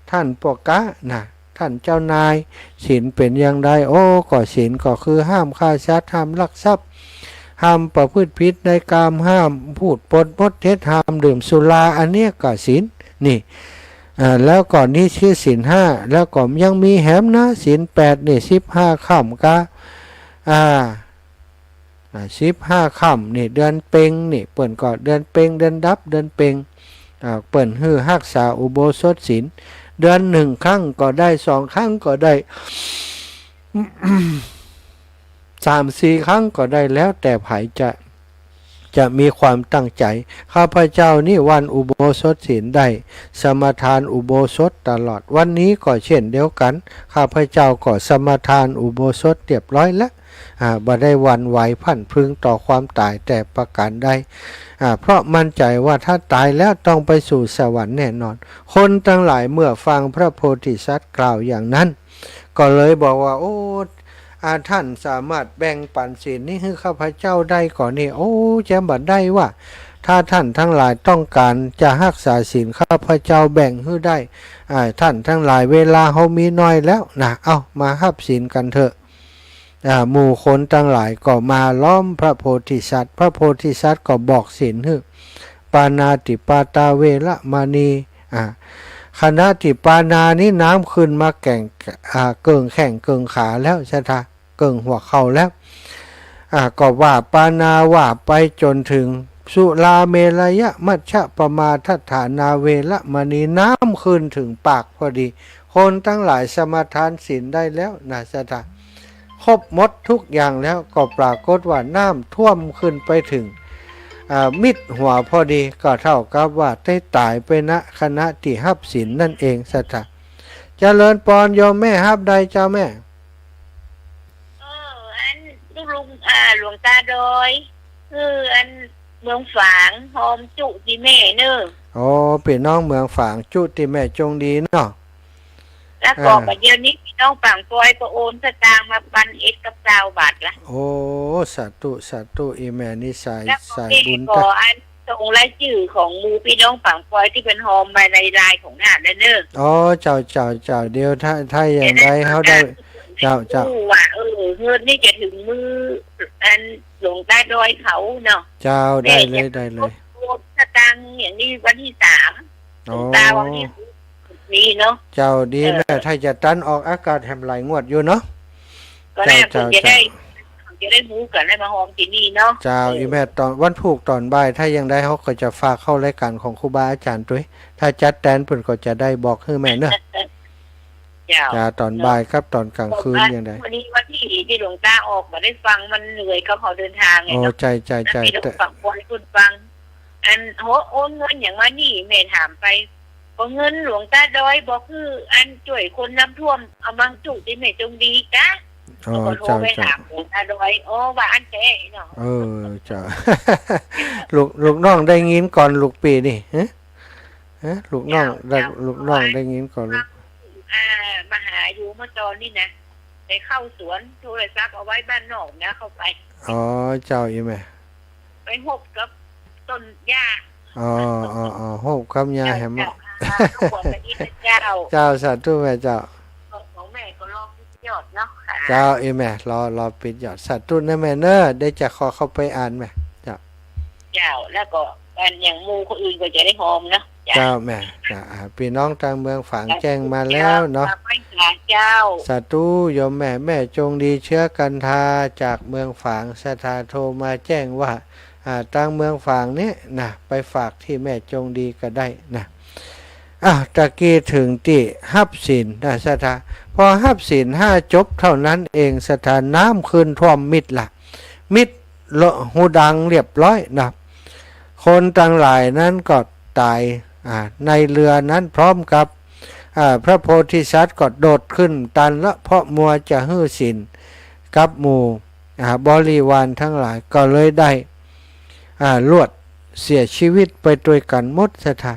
ต้านป้อก๊านะ ต้านเจ้านาย ศีลเป๋นอย่างใด โอ้ ก็ศีลก็คือห้ามฆ่าสัตว์ ห้ามลักทรัพย์ ห้ามประพฤติผิดในกาม ห้ามพูดปดมดเท็จ ห้ามดื่มสุรา อันเนี้ยก็ศีล นี่ อ่า แล้วก็นี่คือศีลห้า แล้วก็ยังมีแหมนะ ศีลแปดนี่ สิบห้าค่ำกา อ่า อ่า สิบห้าค่ำนี่ เดือนเพ็ญนี่ เปิ้นก็เดือนเพ็ญ เดือนดับ เดือนเพ็ญ อ่า เปิ้นหื้อฮักษาอุโบสถศีล เดือนนึ่งครั้งก็ได้ สองครั้งก็ได้ สามสี่ครั้งก็ได้ แล้วแต่ใผจะ จะมีความตั้งใจ๋ ข้าพเจ้านี่วันอุโบสถศีลได้ สมาทานอุโบสถตลอด วันนี้ก็เช่นเดียวกั๋น ข้าพเจ้าก็สมาทานอุโบสถเรียบร้อยแล้ว อ่า บ่ได้หวั่นไหวพรั่นพรึงต่อความต๋ายแต่ประก๋านใด อ่า เพราะมั่นใจ๋ว่าถ้าต๋ายแล้วต้องไปสู่สวรรค์แน่นอน คนตังหลายเมื่อฟังพระโพธิสัตว์กล่าวอย่างนั้น ก็เลยบอกว่า โอ้ อ่า ต้านสามารถแบ่งปั๋นศีลนี้หื้อข้าพเจ้าได้ก่อนี่ โอ้ จะบ่ได้วะ ถ้าต้านตังหลายต้องก๋านจะฮักษาศีล ข้าพเจ้าแบ่งหื้อได้ อ่า ต้านตังหลาย เวลาเฮามีน้อยแล้วนะ เอ้า มาฮับศีลกั๋นเถอะ อ่า หมู่คนตังหลายก็มาล้อมพระโพธิสัตว์ พระโพธิสัตว์ก็บอกศีลหื้อ ปาณาติปาตาเวระมณี อ่า ขณะตี้ปาณานี้น้ำขึ้นมาแก่ง อ่า เกิ่งแข้งเกิ่งขาแล้ว ศรัทธา เกิ่งหัวเข่าแล้ว อ่า ก็ว่าปาณาว่าไปจ๋นเถิง สุราเมรยมัชฌปมาทัฏฐานาเวระมณี น้ำขึ้นเถิงปากพอดี คนตังหลายสมาทานศีลได้แล้วนะ ศรัทธา ครบหมดทุกอย่างแล้ว ก็ปรากฏว่าน้ำท่วมขึ้นไปเถิง อ่า มิดหัวพอดี ก็เท่ากับว่าได้ต๋ายไป ณ ขณะตี้ฮับศีลนั่นเอง ศรัทธา เจริญปอนโยมแม่ ฮับได้เจ้าแม่ เออ อันลูกลุง อ่า หลวงตาดอย คืออันเมืองฝาง ฮอมจุติแม่เน่อ อ๋อ ปี้น้องเมืองฝางจุติแม่จงดีเนาะ แล้วก็ อ่า บัดเดี๋ยวนี้ปี้น้องปางปอยก็โอนสตางค์มาปันเอ็ดกับซาวบาทละ โอ้ สาธุ สาธุ อี่แม่นี่สาย แล้วก็ สายบุญ แม่ก็ ตะ อันส่งรายจื้อของหมู่ปี้น้องปางปอยตี้เปิ้นฮอมมาในไลน์ของน้าแล้วเน่อ อ๋อ เจ้า เจ้า เจ้า เดี๋ยวถ้า ถ้าอย่างใดเฮาได้ เจ้า เจ้า ฮู้ว่า เออ เงินนี่จะเถิงมือ อันหลวงตาดอยเขาเนาะ เจ้า ได้เลย ได้เลย โอนสตางค์อย่างนี้วันตี้สาม อ๋อ หลวงตาว่าอย่างนี้ นี่เนาะ เจ้า ดี เออ แม่ ถ้าจะตันออกอากาศแหมหลายงวดอยู่เนาะ ก็ได้ เจ้า เปิ้นจะได้ เจ้า จะได้ฮู้กั๋น ได้มาฮอมตี้นี่เนาะ เจ้า เออ อี่แม่ ต๋อนวันพูกต๋อนบ่าย ถ้าอย่างใดเฮาก็จะฝากเข้ารายก๋านของครูบาอาจ๋ารย์ตวย ถ้าจัดแตนเปิ้นก็จะได้บอกหื้อแม่เนาะ เจ้า เจ้า ต๋อนบ่ายกับต๋อนก๋างคืนอย่างใด วันนี้วันตี้ ตี้หลวงตาออกบ่ได้ฟัง มันเหนื่อยกับเขาเดินตางไงเนาะ โอ้ ใจ้ ใจ้ ใจ้ แล้วปี้น้องปางปอยเปิ้นฟัง อัน โห โอนเงินอย่างมานี่ แม่ถามไป ก็เงินหลวงตาดอยบอกคืออันจ้วยคนน้ำท่วม เอามาจุติแม่จงดีกะ อ๋อ ก็โทร เจ้า ไป เจ้า ถามหลวงตาดอย อ๋อ ว่าอั้นแต๊เนาะ เออ เจ้า ลูก ลูกน้องได้ยินก่อนลูกปี้นี่ ฮะ ฮะ ลูกน้อง เจ้า ได้ เจ้า ลูกน้องได้ยินก่อนลูก อ่า มาหาอยู่เมื่อตอนนี้นะ ไปเข้าสวน โทรศัพท์เอาไว้บ้านนอกนะ เข้าไป อ๋อ เจ้า อี่แม่ ไปฮบกับต้นหญ้า อ๋อ อ๋อ อ๋อ ฮบกับหญ้าแหม เจ้า เจ้า เจ้า สาธุแม่เจ้า ของแม่ก็รอปิดยอดเนาะค่ะ เจ้า อีแม่ รอ รอปิดยอด สาธุนะแม่เนอะ เดี๋ยวจะขอเข้าไปอ่านแม่ เจ้า เจ้า แล้วก็อันอย่างหมู่คนอื่นก็จะได้ฮอมเนาะ เจ้า เจ้าแม่ เจ้า อ่า ปี้น้องตางเมืองฝางแจ้งมาแล้วเนาะ เจ้า สาธุโยมแม่ แม่จงดีเชื้อกันทา จากเมืองฝาง ศรัทธาโทรมาแจ้งว่า อ่า ตางเมืองฝางนี้นะ ไปฝากตี้แม่จงดีก็ได้นะ อ้าว ตะกี้เถิงตี้ฮับศีลนะ ศรัทธา พอฮับศีลห้าจบเท่านั้นเอง ศรัทธา น้ำขึ้นท่วมมิดละ มิดละฮูดังเรียบร้อยนะ คนตังหลายนั้นก็ต๋าย อ่า ในเฮือนั้นพร้อมกับ อ่า พระโพธิสัตว์ก็โดดขึ้นตันละ เพราะมัวจะหื้อศีลกับหมู่ อ่า บริวารตังหลาย ก็เลยได้ อ่า ลวดเสียชีวิตไปตวยกั๋นหมด ศรัทธา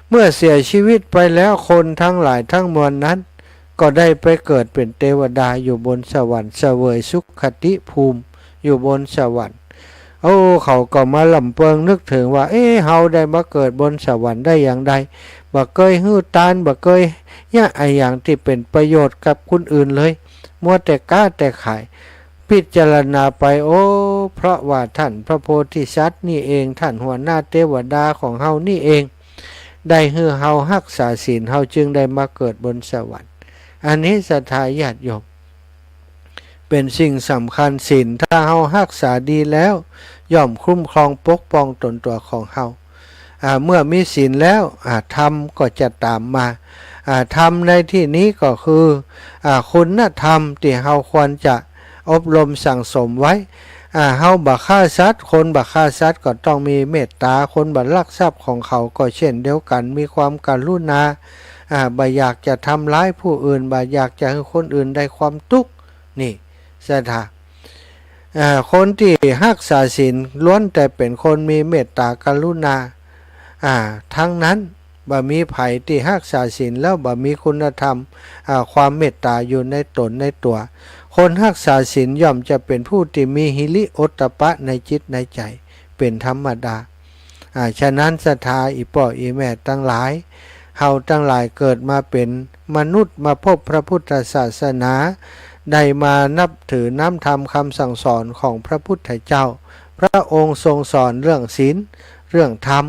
เมื่อเสียชีวิตไปแล้ว คนตังหลายตังมวลนั้น ก็ได้ไปเกิดเป๋นเตวดาอยู่บนสวรรค์ เสวยสุคติภูมิอยู่บนสวรรค์ โอ้ เขาก็มาลำเปิงนึกเถิงว่า เอ๊ะ เฮาได้มาเกิดบนสวรรค์ได้อย่างใด บ่เกยหื้อตาน บ่เกยเยียะอะหยังตี้เป๋นประโยชน์กับคนอื่นเลย มัวแต่ก๊าแต่ขาย พิจารณาไป โอ้ เพราะว่าต้านพระโพธิสัตว์นี่เอง ต้านหัวหน้าเตวดาของเฮานี่เอง ได้หื้อเฮาฮักษาศีล เฮาจึงได้มาเกิดบนสวรรค์ อันนี้ศรัทธาญาติโยม เป๋นสิ่งสำคัญ ศีลถ้าเฮาฮักษาดีแล้ว ย่อมคุ้มครองปกป้องตนตั๋วของเฮา อ่า เมื่อมีศีลแล้ว อ่า ธรรมก็จะต๋ามมา อ่า ธรรมในตี้นี้ก็คือ อ่า คุณธรรมตี้เฮาควรจะอบรมสั่งสมไว้ อ่า เฮาบ่ฆ่าสัตว์ คนบ่ฆ่าสัตว์ก็ต้องมีเมตต๋า คนบ่ลักทรัพย์ของเขาก็เช่นเดียวกั๋น มีความกรุณา อ่า บ่อยากจะทำร้ายผู้อื่น บ่อยากจะหื้อคนอื่นได้ความตุ๊กข์ นี่ ศรัทธา อ่า คนตี้ฮักษาศีลล้วนแต่เป๋นคนมีเมตต๋ากรุณา อ่า ตังนั้น บ่มีใผตี้ฮักษาศีลแล้วบ่มีคุณธรรม อ่า ความเมตต๋าอยู่ในต๋นในตั๋ว คนฮักษาศีลย่อมจะเป๋นผู้ตี้มีหิริโอตตัปปะในจิตในใจ๋ เป๋นธรรมดา อ่า ฉะนั้นศรัทธาอี่ป้ออี่แม่ตังหลาย เฮาตังหลายเกิดมาเป๋นมนุษย์ มาพบพระพุทธศาสนา ได้มานับถือน้ำธรรมคำสั่งสอนของพระพุทธเจ้า พระองค์ทรงสอนเรื่องศีล เรื่องธรรม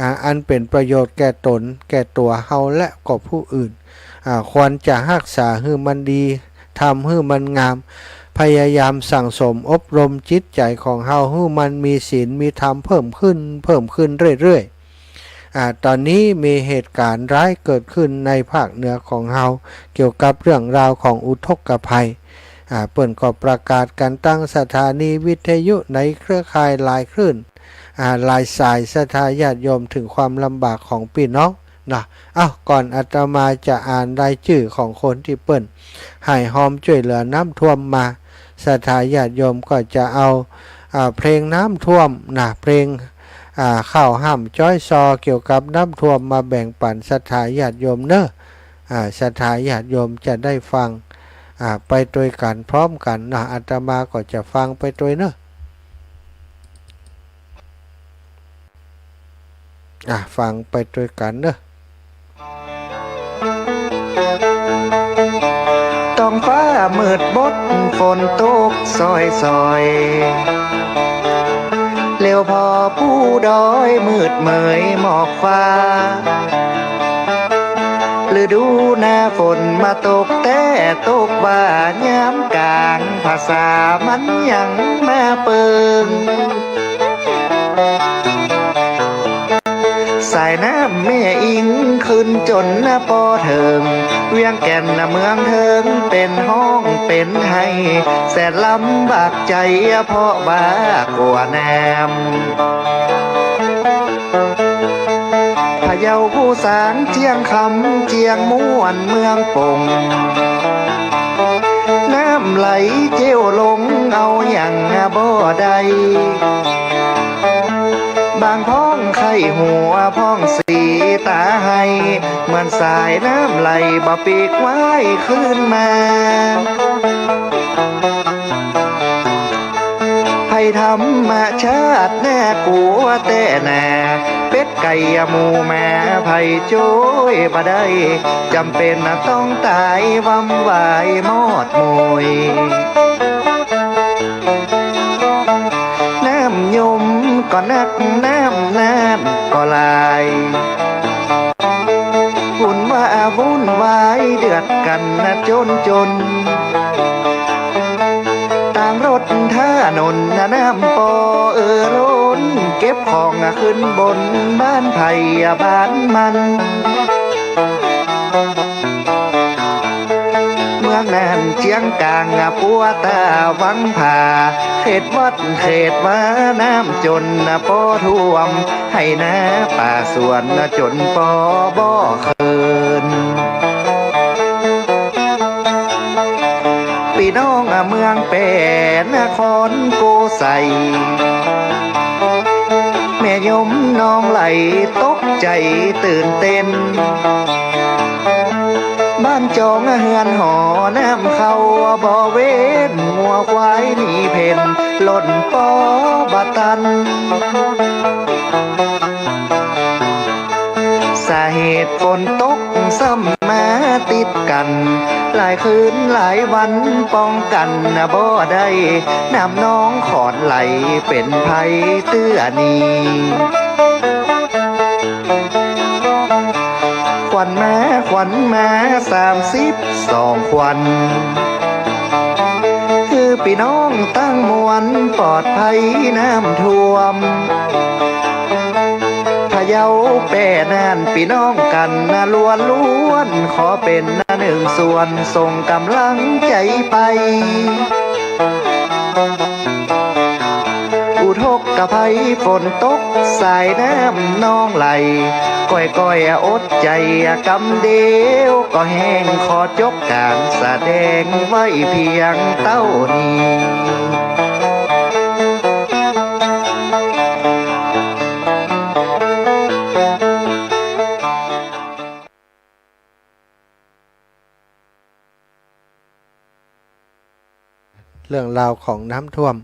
อ่า อันเป๋นประโยชน์แก่ตน แก่ตั๋วเฮาและก็ผู้อื่น อ่า ควรจะฮักษาหื้อมันดี ทำหื้อมันงาม พยายามสั่งสมอบรมจิตใจ๋ของเฮาหื้อมันมีศีลมีธรรมเพิ่มขึ้น เพิ่มขึ้นเรื่อยๆ อ่า ต๋อนนี้มีเหตุก๋ารณ์ร้ายเกิดขึ้นในภาคเหนือของเฮา เกี่ยวกับเรื่องราวของอุทกภัย อ่า เปิ้นก็ประกาศกั๋นตางสถานีวิทยุในเครือข่ายหลายคลื่น อ่า หลายสาย ศรัทธาญาติโยม เถิงความลำบากของปี้น้องเนาะ เอ้า ก่อนอาตมาจะอ่านรายจื้อของคนตี้เปิ้นหื้อฮอมจ้วยเหลือน้ำท่วมมา ศรัทธาญาติโยมก็จะเอา อ่า เพลงน้ำท่วมนะ เพลง อ่า ข้าวห้ามจ้อยซอ เกี่ยวกับน้ำท่วมมาแบ่งปั๋นศรัทธาญาติโยมเนอะ อ่า ศรัทธาญาติโยมจะได้ฟัง อ่า ไปตวยกั๋นพร้อมกั๋นนะ อาตมาก็จะฟังไปตวยเนอะ อ่ะ ฟังไปตวยกั๋นเนอะ ท้องฟ้ามืดบด ฝนตกซอยๆ แล้วผ่อปูดอย มืดเมยหมอกฟ้า ฤดูหน้าฝนมาตกแต๊ ตกบ่ายามก๋าง ภาษามันยังมาเปิง สายน้ำแม่อิงขึ้นจ๋นปอเถิง เวียงแก่นเมืองเถิงเป๋นฮ้องเป๋นไห้ แสนลำบากใจ๋เพราะว่ากั๋วน้ำ พะเยา ภูซาง เจียงคำ เจียงม่วน เมืองป๋ง น้ำไหลเจ้วลงเอาหยังบ่ได้ บางพ่องไข้หัว พ่องสีต๋าไห้ เหมือนสายน้ำไหลบ่ปีกว่ายคืนมา ธรรมชาติน่ากลัวแต๊นา เป็ดไก่หมูหมาใผจ้วยบ่ได้ จ๋ำเป๋นต้องตายวำวายมอดมวย น้ำยมก็นัก น้ำน่านก็หลาย วุ่นว่าวุ่นวายเดือดกั๋นนะจ๋นจ๋น ตางรถถนนนะน้ำปอเอ่อล้น เก็บของอะขึ้นบนบ้านใผอะบ้านมัน เมืองน่านเจียงก๋างอะปัวตาวังผา เขตวัดเขตวาน้ำจ๋นนะปอท่วม ไฮ่นาป่าสวนนะจ๋นปอบ่เคิน ปี้น้องอะเมืองแป้นครโกสัย แม่ยมน้องไหลตกใจ๋ตื่นเต้น บ้านจองเฮือนหอน้ำเข้าบ่เว้น งัวควายหนีเพ่นล่นปอบ่ตัน สาเหตุฝนตกซ้ำมาติดกั๋น หลายคืนหลายวันป้องกั๋นบ่ได้ น้ำนองขอนไหลเป๋นภัยเตื้อนี้ ขวัญมาขวัญมาสามสิบสองขวัญ หื้อปี้น้องตังมวลปลอดภัยน้ำท่วม พะเยาแป้นน่านปี้น้องกั๋นนะล้วนๆ ขอเป๋นนะนึ่งส่วนส่งก๋ำลังใจ๋ไป อุทกภัยฝนตกสายน้ำนองไหล ก้อยๆ อดใจ๋ก๋ำเดียวก็แห้ง ขอจบก๋านแสดงไว้เปียงเต้านี้ เรื่องราวของน้ำท่วม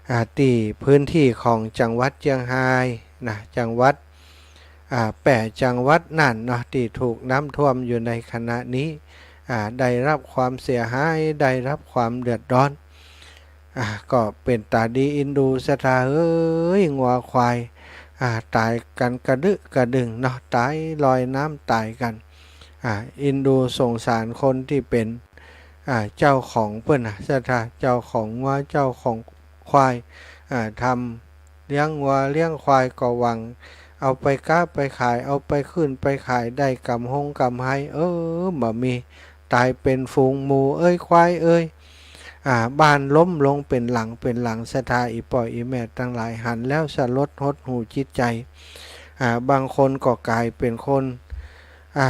อ่า ตี้พื้นตี้ของจังหวัดเจียงฮายนะ จังหวัด อ่า แปดจังหวัดน่านเนาะ ตี้ถูกน้ำท่วมอยู่ในขณะนี้ อ่า ได้รับความเสียหาย ได้รับความเดือดร้อน อ่า ก็เป๋นต๋าดีอินดูศรัทธาเอ้ย งัวควาย อ่า ต๋ายกั๋นกระดึกระดึงเนาะ ต๋ายลอยน้ำต๋ายกั๋น อ่า อินดูสงสารคนตี้เป๋น อ่า เจ้าของเปิ้นนะศรัทธา เจ้าของงัว เจ้าของควาย อ่า ทำเลี้ยงงัวเลี้ยงควายก็หวัง เอาไปก๊าไปขาย เอาไปขึ้นไปขายได้ก๋ำฮงก๋ำไฮ เออ บ่มี ต๋ายเป๋นฝูงหมูเอ้ยควายเอ้ย อ่า บ้านล้มลงเป๋นหลังเป๋นหลังศรัทธา อี่ป้ออี่แม่ตังหลายหันแล้วสลดหดหู่จิตใจ๋ อ่า บางคนก็ก๋ายเป๋นคน อ่า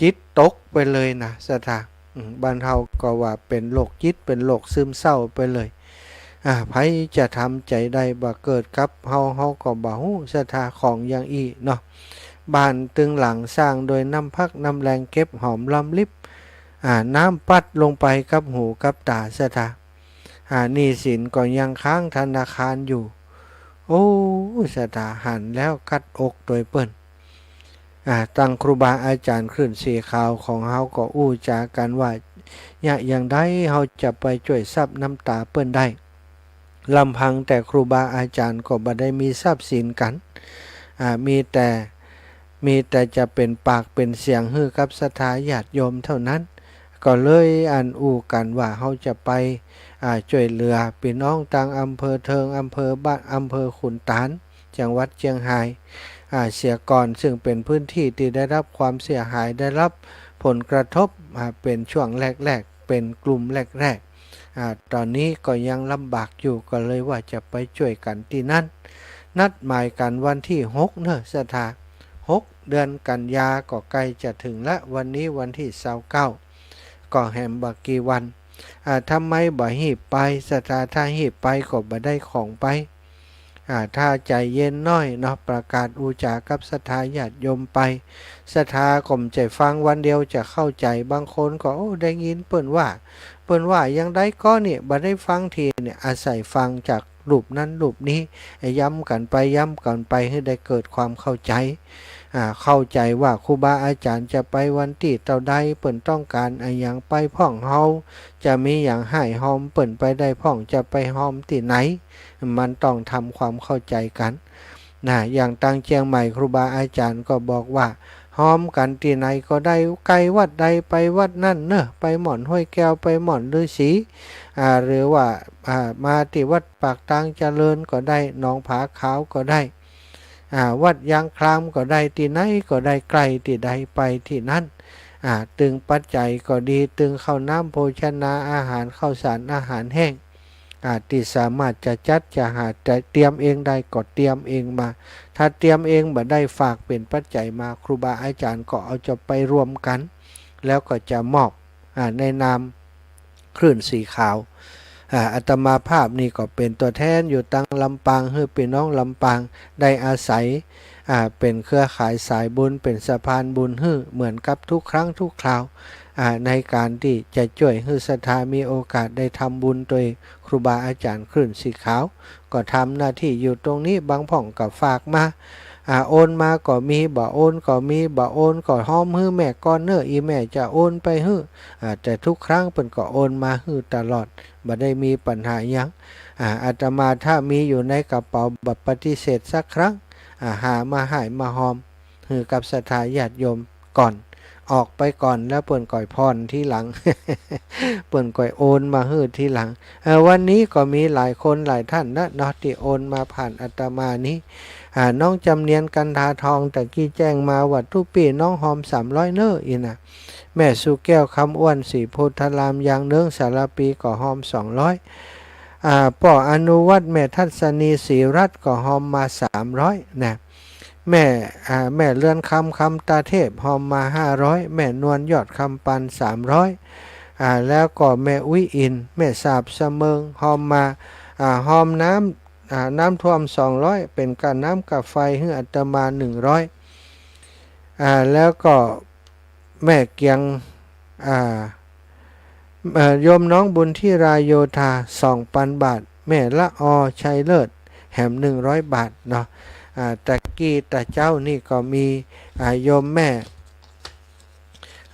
จิตตกไปเลยนะศรัทธา อืม บ้านเฮาก็ว่าเป๋นโรคจิต เป๋นโรคซึมเศร้าไปเลย อ่า ใผจะทำใจ๋ได้ บ่าเกิดกับเฮา เฮาก็บ่ฮู้ศรัทธา ของอย่างอี้เนาะ บ้านตึงหลังสร้างโดยน้ำพักน้ำแรงเก็บหอมรอมริบ อ่า น้ำปั๊ดลงไปกับหูกับต๋าศรัทธา อ่า หนี้สินก็ยังค้างธนาคารอยู่ โอ้ ศรัทธาหันแล้วคัดอกตวยเปิ้น อ่า ตังครูบาอาจ๋ารย์คลื่นสีขาวของเฮาก็อู้จ๋ากั๋นว่า ยะอย่างใดเฮาจะไปจ้วยซับน้ำต๋าเปิ้นได้ ลำพังแต่ครูบาอาจ๋ารย์ก็บ่ได้มีทรัพย์สินกั๋น อ่า มีแต่ มีแต่จะเป๋นปากเป๋นเสียงหื้อกับศรัทธาญาติโยมเท่านั้น ก็เลยอันอู้กั๋นว่าเฮาจะไป อ่า จ้วยเหลือปี้น้องตางอำเภอเทิง อำเภอบ้าน อำเภอขุนตาน จังหวัดเจียงฮาย อ่า เสียก่อน ซึ่งเป๋นพื้นตี้ตี้ได้รับความเสียหาย ได้รับผลกระทบ อ่า เป๋นช่วงแรกๆ เป๋นกลุ่มแรกๆ อ่า ต๋อนนี้ก็ยังลำบากอยู่ ก็เลยว่าจะไปจ้วยกั๋นตี้นั้น นัดหมายกั๋นวันตี้หกเน่อศรัทธา หกเดือนกันยาก็ใก้จะเถิงละ วันนี้วันตี้ซาวเก้า ก็แหมบ่กี่วัน อ่า ทำไมบ่ฮีบไปศรัทธา ถ้าฮีบไปก็บ่ได้ของไป อ่า ถ้าใจ๋เย็นหน้อยเนาะ ประกาศอู้จ๋ากับศรัทธาญาติโยมไป ศรัทธาก็บ่ใจ้ฟังวันเดียวจะเข้าใจ๋ บางคนก็ โอ้ ได้ยินเปิ้นว่า เปิ้นว่าอย่างใดก่อนี่ บ่ได้ฟังทีเนี่ย อาศัยฟังจากรูปนั้นรูปนี้ ย้ำกั๋นไปย้ำกั๋นไป หื้อได้เกิดความเข้าใจ๋ อ่า เข้าใจ๋ว่าครูบาอาจ๋ารย์จะไปวันตี้เต้าใด เปิ้นต้องก๋านอะหยังไปพ่องเฮา จะมีหยังหื้อฮอมเปิ้นไปได้พ่อง จะไปฮอมตี้ไหน มันต้องทำความเข้าใจ๋กั๋น นะ อย่างตางเจียงใหม่ครูบาอาจ๋ารย์ก็บอกว่า ฮอมกั๋นตี้ไหนก็ได้ ใก้วัดใดไปวัดนั้นเน่อ ไปหม่อนห้วยแก้ว ไปหม่อนฤๅษี อ่า หรือว่า อ่า มาตี้วัดปากตางเจริญก็ได้ หนองผาขาวก็ได้ อ่า วัดยางคลามก็ได้ ตี้ไหนก็ได้ ใก้ตี้ใดไปตี้นั้น อ่า ตึงปัจจัยก็ดี ตึงข้าวน้ำโภชนาอาหาร ข้าวสารอาหารแห้ง อ่า ตี้สามารถจะจัดจะหา จะเตรียมเองได้ก็เตรียมเองมา ถ้าเตรียมเองบ่ได้ ฝากเป๋นปัจจัยมา ครูบาอาจ๋ารย์ก็เอาจะไปรวมกั๋น แล้วก็จะมอบ อ่า ในนามคลื่นสีขาว อ่า อาตมาภาพนี่ก็เป๋นตั๋วแทนอยู่ตางลำปาง หื้อปี้น้องลำปางได้อาศัย อ่า เป๋นเครือข่ายสายบุญ เป๋นสะพานบุญหื้อ เหมือนกับทุกครั้งทุกคราว อ่า ในก๋านตี้จะจ้วยหื้อศรัทธามีโอกาสได้ทำบุญโตยครูบาอาจ๋ารย์คลื่นสีขาว ก็ทำหน้าตี้อยู่ตรงนี้ บางพ่องก็ฝากมา อ่า โอนมาก็มี บ่โอนก็มี บ่โอนก็ฮอมหื้อแม่ก่อนเน่อ อี่แม่จะโอนไปหื้อ อ่า แต่ทุกครั้งเปิ้นก็โอนมาหื้อตลอด บ่ได้มีปัญหาหยัง อ่า อาตมาถ้ามีอยู่ในกระเป๋าบ่ปฏิเสธสักครั้ง อ่า หามาหื้อมาฮอม หื้อกับศรัทธาญาติโยมก่อน ออกไปก่อน แล้วเปิ้นก่อยผ่อนทีหลัง เปิ้นก่อยโอนมาหื้อทีหลัง เอ่อ วันนี้ก็มีหลายคนหลายท่านนะเนาะ ตี้โอนมาผ่านอาตมานี้ อ่า น้องจำเนียนกันทาทองตะกี้แจ้งมาว่า ตุ๊ปี้น้องฮอมสามร้อยเน่อ อี่นะ แม่สุแก้วคำอ้วน ศรีโพธาราม ยางเนิ้งสารภี ก็ฮอมสองร้อย อ่า ป้ออนุวัฒน์ แม่ทัศนี ศรีรัตน์ ก็ฮอมมาสามร้อยนะ แม่ อ่า แม่เรือนคำ คำตาเทพ ฮอมมาห้าร้อย แม่นวล ยอดคำปัน สามร้อย อ่า แล้วก็แม่อุ๊ยอิน แม่สาบสะเมิง ฮอมมา อ่า ฮอมน้ำ อ่า น้ำท่วมสองร้อย เป๋นก้าน้ำก้าไฟหื้ออาตมาหนึ่งร้อย อ่า แล้วก็แม่เกียง อ่า เอ่อ โยมน้องบุญที่ราโยธา สองปันบาท แม่ละออ ชัยเลิศ แหมหนึ่งร้อยบาทเนาะ อ่า ตะกี้ตะเจ๊านี่ก็มี อ่า โยมแม่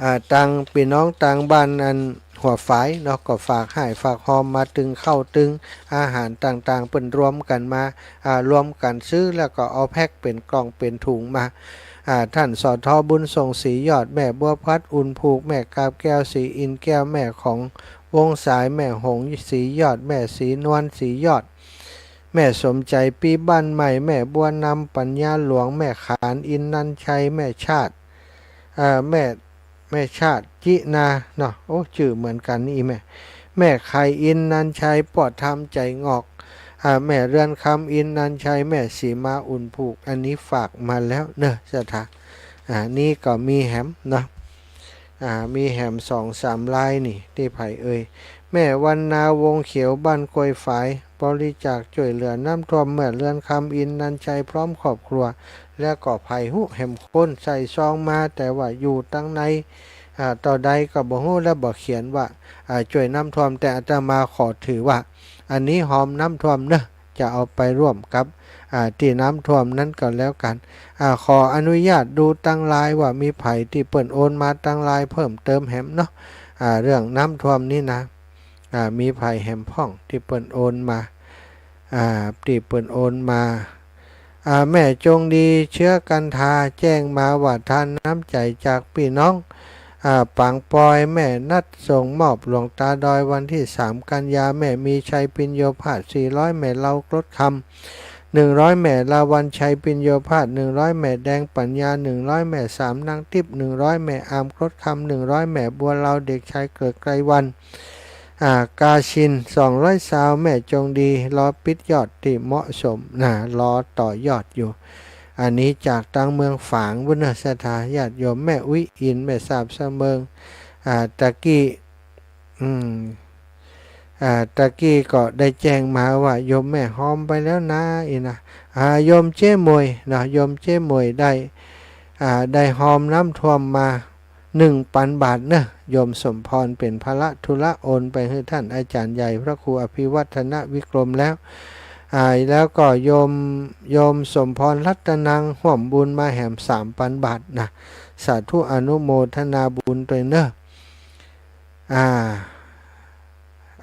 อ่า ตางปี้น้องตางบ้านอันหัวฝายเนาะ ก็ฝากหื้อฝากฮอมมาตึงข้าวตึงอาหารต่างๆ เปิ้นรวมกั๋นมา อ่า รวมกั๋นซื้อแล้วก็เอาแพ็คเป๋นกล่องเป๋นถุงมา อ่า ท่าน สท บุญส่ง ศรียอด แม่บัวพัด อุ่นผูก แม่กาบแก้ว ศรีอินทร์แก้ว แม่ของวงศ์สาย แม่หงส์ ศรียอด แม่ศรีนวล ศรียอด แม่สมใจ ปีบ้านใหม่ แม่บัวนำ ปัญญาหลวง แม่ขาน อินนันชัย แม่ชาติ อ่า แม่ แม่ชาติ จินา เนาะ โอ้ จื้อเหมือนกั๋นนี่แม่ แม่ไข่ อินนันชัย ป้อธรรม ใจงอก อ่า แม่เรือนคำ อินนันชัย แม่สีมา อุ่นผูก อันนี้ฝากมาแล้วเน่อศรัทธา อ่า นี่ก็มีแหมเนาะ อ่า มีแหมสองสามรายนี่ ตี้ใผเอ่ย แม่วรรณา วงศ์เขียว บ้านกล้วยฝาย บริจาคจ้วยเหลือน้ำท่วม แม่เรือนคำ อินนันชัย พร้อมครอบครัว แล้วก็ใผฮู้แหมคนใส่ซองมา แต่ว่าอยู่ตังใน อ่า เต้าใดก็บ่ฮู้ แล้วบ่เขียนว่า อ่า จ้วยน้ำท่วม แต่อาตมาขอถือว่า อันนี้ฮอมน้ำท่วมเนาะ จะเอาไปร่วมกับ อ่า ตี้น้ำท่วมนั้นก็แล้วกั๋น อ่า ขออนุญาตดูตังไลน์ว่ามีใผตี้เปิ้นโอนมาตังไลน์เพิ่มเติมแหมเนาะ อ่า เรื่องน้ำท่วมนี่นะ อ่า มีใผแหมพ่องตี้เปิ้นโอนมา อ่า ตี้เปิ้นโอนมา อ่า แม่จงดี เชื้อกันทา แจ้งมาว่า ทานน้ำใจ๋จากปี้น้อง อ่า ปางปอย แม่นัดส่งมอบหลวงตาดอยวันตี้สามกันยา แม่มีชัย ปิญโญภาส สี่ร้อย แม่เลากรดคำ หนึ่งร้อย แม่ลาวัณชัย ปิญโญภาส หนึ่งร้อย แม่แดงปัญญา หนึ่งร้อย แม่สามนางติ๊บ หนึ่งร้อย แม่อามกรดคำ หนึ่งร้อย แม่บัวเลา เด็กชายเกริกไกรวรรณ อ่า กาชิน สองร้อยซาว แม่จงดี รอปิดยอดตี้เหมาะสมนะ รอต่อยอดอยู่ อันนี้จากตางเมืองฝางพุ้นเน่อศรัทธาญาติโยม แม่อุ๊ยอิน แม่สาบสะเมิง อ่า ตะกี้ อืม อ่า ตะกี้ก็ได้แจ้งมาว่าโยมแม่ฮอมไปแล้วนะ อี่นะ อ่า โยมเจ๊หมวยเนาะ โยมเจ๊หมวยได้ อ่า ได้ฮอมน้ำท่วมมา หนึ่งปันบาทเน่อ โยมสมพร เป๋นพละธุระ โอนไปหื้อท่านอาจารย์ใหญ่พระครูอภิวัฒนวิกรมแล้ว อ่า แล้วก็โยม โยมสมพรรัตนัง ฮ่วมบุญมาแหมสามปันบาทนะ สาธุ อนุโมทนาบุญตวยเน่อ อ่า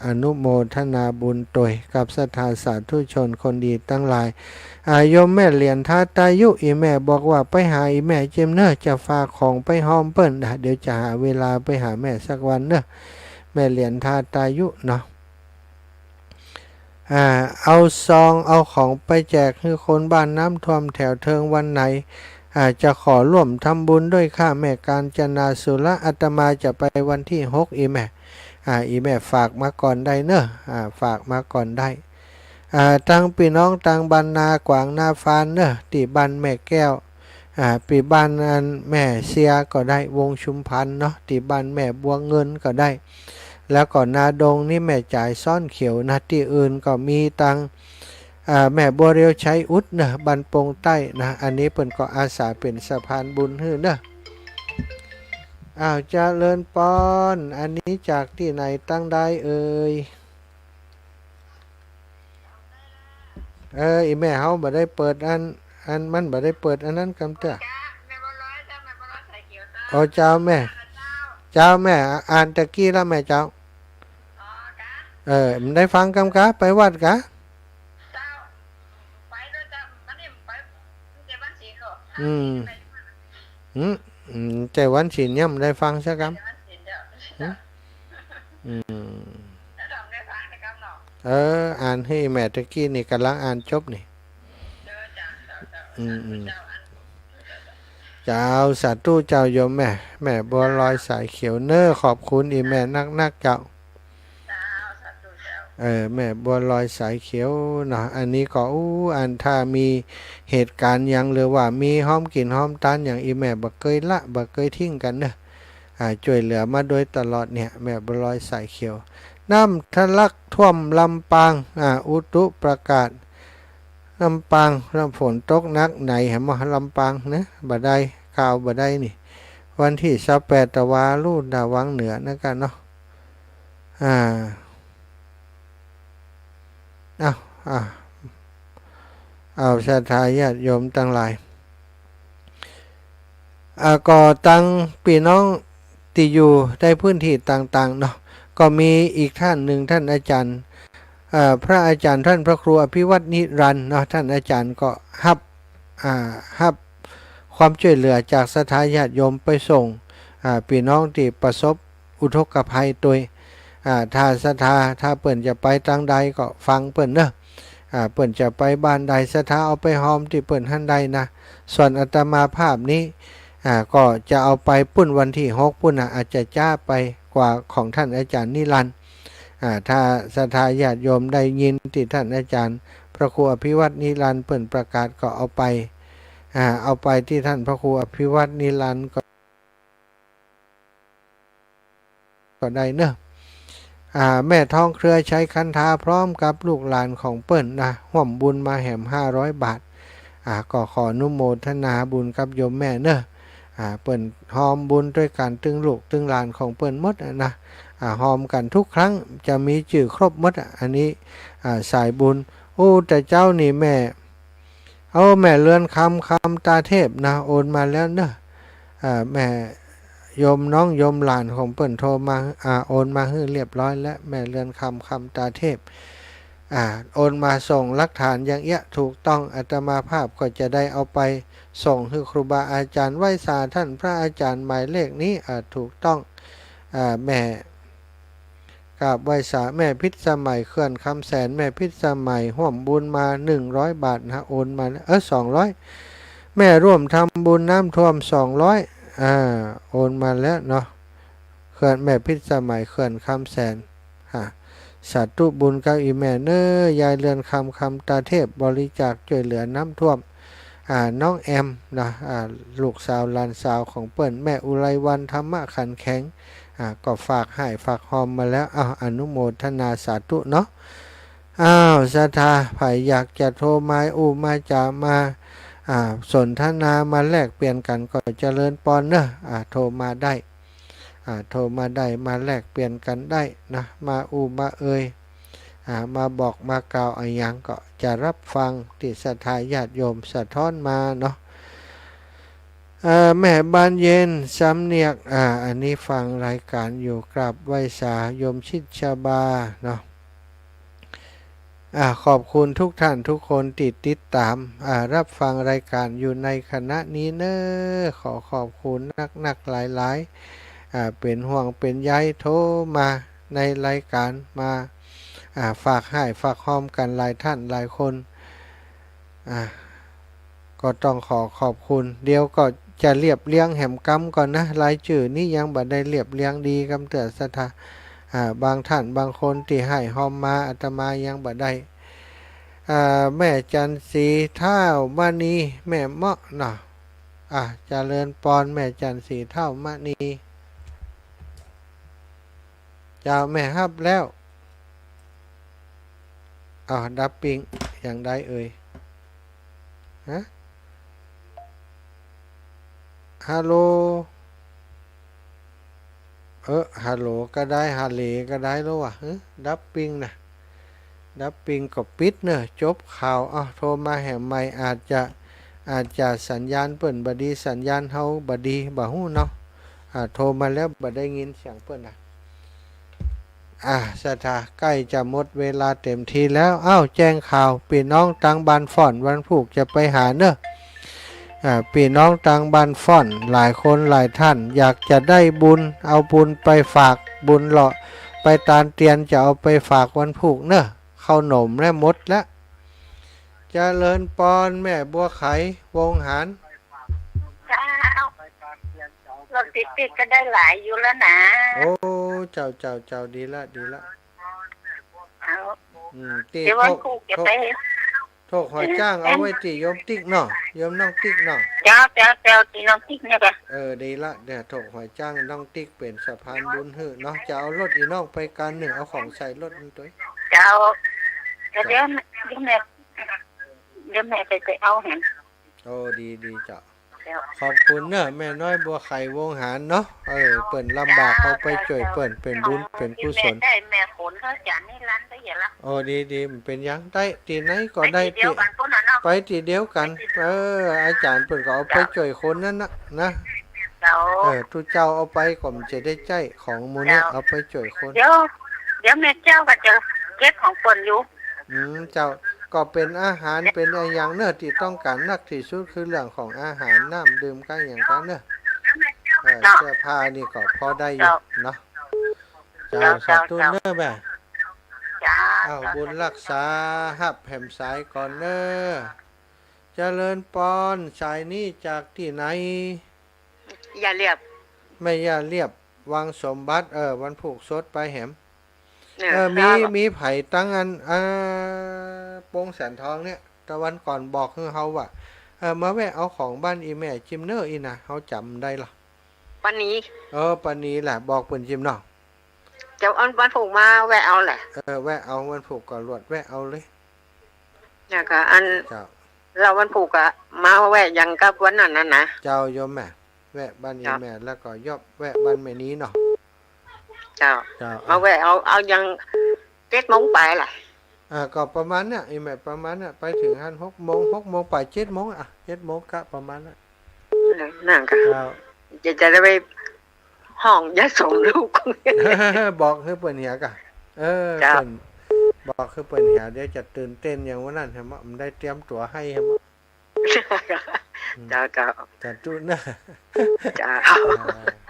อนุโมทนาบุญตวยกับศรัทธาสาธุชนคนดีตังหลาย อ่า โยมแม่เหรียญทาตายุ อี่แม่บอกว่าไปหาอี่แม่เจิมเน่อ จะฝากของไปฮอมเปิ้นนะ เดี๋ยวจะหาเวลาไปหาแม่สักวันเน่อ แม่เหรียญทาตายุเนาะ อ่า เอาซองเอาของไปแจกหื้อคนบ้านน้ำท่วมแถวเทิงวันไหน อ่า จะขอร่วมทำบุญด้วยค่ะ แม่กาญจนาสุระ อาตมาจะไปวันที่หก อี่แม่ อ่า อี่แม่ฝากมาก่อนได้เน่อ อ่า ฝากมาก่อนได้ อ่า ตังปี้น้องตังบ้านนากวางนาฟานเน่อ ตี้บ้านแม่แก้ว อ่า ปี้บ้านอันแม่เสียก็ได้ วงชุมพันเนาะ ตี้บ้านแม่บัวเงินก็ได้ แล้วก็นาดงนี่แม่จ๋ายซ้อนเขียวนะ ตี้อื่นก็มีตัง อ่า แม่บัวเรียวชัยอุดเน่อ บ้านโป่งใต้นะ อันนี้เปิ้นก็อาสาเป๋นสะพานบุญหื้อเน่อ อ้าว เจริญปอน อันนี้จากตี้ไหนตังใดเอ่ย เออ อี่แม่เฮาบ่ได้เปิดอัน อัน มันบ่ได้เปิดอันนั้นกำเตื้อ อ๋อ เจ้าแม่ เจ้าแม่ อ่านตะกี้ละแม่เจ้า เออ มันได้ฟังกำกา ไปวัดกา อืม อืม อืม ใจ้วันศีลยังบ่ได้ฟังสักกำ อืม อืม เออ อ่านหื้อแม่ตะกี้นี่ ก่ำลังอ่านจบนี่ อืม อืม เจ้า สาธุเจ้าโยมแม่ แม่บัวลอยสายเขียวเน่อ ขอบคุณอี่แม่นักๆ เจ้า เออ แม่บัวลอยสายเขียวเนาะ อันนี้ก็ อู้ อันถ้ามีเหตุการณ์หยัง หรือว่ามีฮอมกิ๋นฮอมตานหยัง อี่แม่บ่เกยละ บ่เกยทิ้งกั๋นเน่อ อ่า จ้วยเหลือมาโดยตลอดเนี่ย แม่บัวลอยสายเขียว น้ำทะลักท่วมลำปาง อ่า อุตุประกาศ ลำปาง น้ำฝนตกหนักไหน หันบ่ ลำปางเน่อ บ่ได้ ข่าวบ่ได้นี่ วันตี้ซาวแปด ตะวาลู่ ตะวังเหนือนั่นกะเนาะ อ่า เอา อ่า เอาศรัทธาญาติโยมตังหลาย อ่า ก็ตังปี้น้องตี้อยู่ในพื้นตี้ต่างๆ เนาะ ก็มีอีกต้านนึ่ง ต้านอาจ๋ารย์ เอ่อ พระอาจ๋ารย์ต้านพระครูอภิวัฒน์นิรันดร์เนาะ ต้านอาจ๋ารย์ก็ฮับ อ่า ฮับความจ้วยเหลือจากศรัทธาญาติโยมไปส่ง อ่า ปี้น้องตี้ประสบอุทกภัยตวย อ่า ถ้าศรัทธา ถ้าเปิ้นจะไปตางใดก็ฟังเปิ้นเนาะ อ่า เปิ้นจะไปบ้านใด ศรัทธาเอาไปฮอมตี้เปิ้นหั้นได้นะ ส่วนอาตมาภาพนี้ อ่า ก็จะเอาไปปุ้นวันตี้หกปุ้นนะ อาจจะจ๊าไปกว่าของต้านอาจ๋ารย์นิรันดร์ อ่า ถ้าศรัทธาญาติโยมได้ยินตี้ต้านอาจ๋ารย์พระครูอภิวัฒน์นิรันดร์เปิ้นประกาศก็เอาไป อ่า เอาไปตี้ต้านพระครูอภิวัฒน์นิรันดร์ก็ ก็ได้เนาะ อ่า แม่ทองเครือชัยคันธาพร้อมกับลูกหลานของเปิ้นนะ ฮ่วมบุญมาแหมห้าร้อยบาท อ่า ก็ขออนุโมทนาบุญกับโยมแม่เนาะ อ่า เปิ้นฮอมบุญตวยกั๋นตึงลูกตึงหลานของเปิ้นหมดอะนะ อ่า ฮอมกั๋นทุกครั้ง จะมีจื้อครบหมดอะ อันนี้ อ่า สายบุญ โอ้ แต่เจ๊านี่แม่ เอา แม่เรือนคำ คำตาเทพนะ โอนมาแล้วเนาะ อ่า แม่โยมน้องโยมหลานของเปิ้นโทรมา อ่า โอนมาหื้อเรียบร้อยแล้ว แม่เรือนคำ คำตาเทพ อ่า โอนมาส่งหลักฐานอย่างเอี้ย ถูกต้อง อาตมาภาพก็จะได้เอาไปส่งหื้อครูบาอาจ๋ารย์ ไหว้สาต้านพระอาจ๋ารย์หมายเลขนี้ อ่า ถูกต้อง อ่า แม่ กราบไหว้สา แม่พิสมัยเขื่อนคำแสน แม่พิสมัยฮ่วมบุญมาหนึ่งร้อยบาทนะ โอนมาแล้ว เออ สองร้อย แม่ร่วมทำบุญน้ำท่วมสองร้อย อ่า โอนมาแล้วเนาะ เขื่อน แม่พิสมัยเขื่อนคำแสน อ่า สาธุบุญกับอี่แม่เนาะ ยายเรือนคำ คำตาเทพ บริจาคจ้วยเหลือน้ำท่วม อ่า น้องแอมนะ อ่า ลูกสาวหลานสาวของเปิ้น แม่อุไรวรรณ ธรรมะขันแข็ง อ่า ก็ฝากฮ้ายฝากฮอมมาแล้ว อ้าว อนุโมทนาสาธุเนาะ อ้าว ศรัทธา ใผอยากจะโทรมาอู้มาจ๋ามา อ่า สนทนามาแลกเปลี่ยนกั๋นก็เจริญปอนเนาะ อ่า โทรมาได้ อ่า โทรมาได้ มาแลกเปลี่ยนกั๋นได้นะ มาอู้มาเอ่ย อ่า มาบอกมากล่าวอะหยังก็จะฮับฟังตี้ศรัทธาญาติโยมสะท้อนมาเนาะ เอ่อ แม่บานเย็นสำเนียก อ่า อันนี้ฟังรายก๋านอยู่ กราบไหว้สาโยมชิดชบาเนาะ อ่า ขอบคุณทุกท่านทุกคนตี้ติดต๋าม อ่า ฮับฟังรายก๋านอยู่ในขณะนี้เนาะ ขอขอบคุณนักๆ หลายๆ อ่า เป๋นห่วงเป๋นใย โทรมาในรายก๋าน มา อ่า ฝากฮ้ายฝากฮอมกั๋นหลายท่านหลายคน อ่า ก็ต้องขอขอบคุณ เดี๋ยวก็จะเรียบเรียงแหมกำก่อนนะ รายจื้อนี้ยังบ่ได้เรียบเรียงดีกำเตื้อศรัทธา อ่า บางท่านบางคนตี้ฮ้ายฮอมมา อาตมายังบ่ได้ อ่า แม่จันทร์สีเท้ามณี แม่เมาะเนาะ อ่า เจริญปอน แม่จันทร์สีเท้ามณี เจ้า แม่ฮับแล้ว อ้าว ดับปิ้ง อย่างใดเอ่ย ฮะ ฮัลโหล เออ ฮัลโหลก็ได้ ฮัลเลก็ได้แล้ววะ เออ ดับปิ้งนะ ดับปิ้งก็ปิดเนาะ จบข่าว อ้าว โทรมาแหมใหม่ อาจจะ อาจจะสัญญาณเปิ้นบ่ดี สัญญาณเฮาบ่ดี บ่ฮู้เนาะ อ่า โทรมาแล้วบ่ได้ยินเสียงเปิ้นนะ อ่า ศรัทธา ใก้จะหมดเวลาเต็มทีแล้ว อ้าว แจ้งข่าว ปี้น้องตางบ้านฟ้อน วันพูกจะไปหาเนาะ อ่า ปี้น้องตางบ้านฟ้อน หลายคนหลายท่าน อยากจะได้บุญ เอาบุญไปฝาก บุญเลาะ ไปตานเตียน จะเอาไปฝากวันพูกเนาะ ข้าวหนมและหมดละ เจริญปอน แม่บัวไข วงหาร เจ้า รถติดๆ ก็ได้หลายอยู่แล้วนะ โอ้ เจ้า เจ้า เจ้า ดีละ ดีละ เอา อืม ตี้ เดี๋ยววันพูกจะไป โทก โทกหอยจ้าง เอาไว้ตี้โยมติ๊กเนาะ โยมน้องติ๊กเนาะ เจ้า เจ้า เจ้า ตี้น้องติ๊กเนี่ยจ้ะ เออ ดีละ เดี๋ยวโทกหอยจ้างน้องติ๊กเป๋นสะพานบุญหื้อเนาะ จะเอารถอี่น้องไปกั๋นนึ่ง เอาของใส่รถมันตวย เจ้า เดี๋ยว เดี๋ยวแม่ เดี๋ยวแม่ไป ไปเอาหัน โอ้ ดี ดีเจ้า เจ้า ขอบคุณเนาะ แม่น้อยบัวไข วงหารเนาะ เออ เปิ้นลำบาก เอาไปจ้วยเปิ้น เป๋นบุญ เป๋นกุศล แม่ได้ แม่ขนเขาจ๋านี่ร้านได้เยอะละ โอ้ ดี ดี บ่เป๋นหยัง ได้ตี้ไหนก็ได้ ไปตี้เดียวกั๋นปุ้นน่ะเนาะ ไปตี้เดียวกั๋น ไปตี้ เออ อาจ๋ารย์เปิ้นก็เอาไปจ้วยคนนั้นน่ะ นะ เจ้า เออ ตุ๊เจ้าเอาไปก็บ่จะได้ใจ๊ของหมู่นี้ เจ้า เอาไปจ้วยคน เดี๋ยว เดี๋ยวแม่เจ้าก็จะเก็บของเปิ้นอยู่ อืม เจ้า ก็เป๋นอาหาร เป๋นอะหยังเนาะ ตี้ต้องก๋านนักตี้สุดคือเรื่องของอาหาร น้ำดื่มกั๋นหยังกั๋นเนาะ เออ เจ้า เสื้อผ้านี่ก็พอได้อยู่ เจ้า เนาะ เจ้า เจ้า สาธุ เจ้า เนาะแม่ เจ้า อ้าว บุญรักษา ฮับแหมสายก่อนเนาะ เจริญปอน สายนี้จากตี้ไหน ย่าเรียบ แม่ย่าเรียบ วังสมบัติ เออ วันพูกสดไปแหม เออ เออ มี ครับ มีใผตังอัน อ่า ปงแสนทองเนี่ย ตะวันก่อนบอกหื้อเฮาว่า เออ มาแวะเอาของบ้านอี่แม่จิมเน่ออี่นะ เฮาจ๋ำได้ละ ป้านี เออ ป้านีแหละ บอกเปิ้นจิมเนาะ เจ้า อันวันพูกมาแวะเอาแหละ เออ แวะเอา วันพูกก็ลวดแวะเอาเลย แล้วก็อัน เจ้า แล้ววันพูกก็มาแวะอย่างกับวันนั้นน่ะนะ เจ้า โยมแม่ แวะบ้านอี่แม่ เจ้า แล้วก็ยอบแวะบ้านแม่นี้เนาะ เจ้า เจ้า มาแวะเอา เอาอย่างเจ็ดโมงไปแหละ อ่า ก็ประมาณเนี้ย อี่แม่ ประมาณเนี้ย ไปถึงหั้นหกโมง หกโมงไป เจ็ดโมง อ่ะ เจ็ดโมงกะประมาณเนี้ย นั่นก็ เจ้า จะ จะได้ไป ฮ้องอย่าส่งลูก บอกหื้อเปิ้นเหียก่ะ เออ เจ้า เปิ้น บอกหื้อเปิ้นเหีย เดี๋ยวจะตื่นเต้นอย่างวันนั้นแหม บ่ได้เตรียมตั๋วหื้อแหม อืม เจ้า เจ้า สาธุเนาะ เจ้า อ่า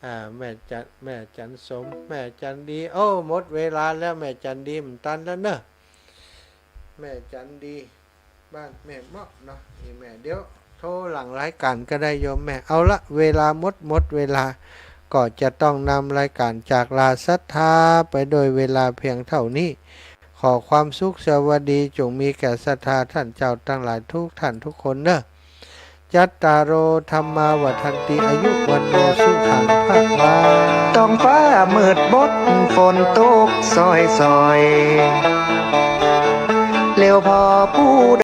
อ่า แม่จัน แม่จันสม แม่จันดี โอ้ หมดเวลาแล้ว แม่จันดี บ่ตันแล้วเนาะ แม่จันดี บ้านแม่เมาะเนาะ อี่แม่ เดี๋ยวโทรหลังรายการก็ได้โยมแม่ เอาละ เวลาหมด หมดเวลา ก็จะต้องนำรายการจากลาศรัทธาไปโดยเวลาเพียงเท่านี้ ขอความสุขสวัสดีจงมีแก่ศรัทธาท่านเจ้าตังหลายทุกท่านทุกคนเนาะ จัตตาโร ธัมมา วัฑฒันติ อายุ วัณโณ สุขัง พะลัง ท้องฟ้ามืดมน ฝนตกซอยๆ แล้วพอผู้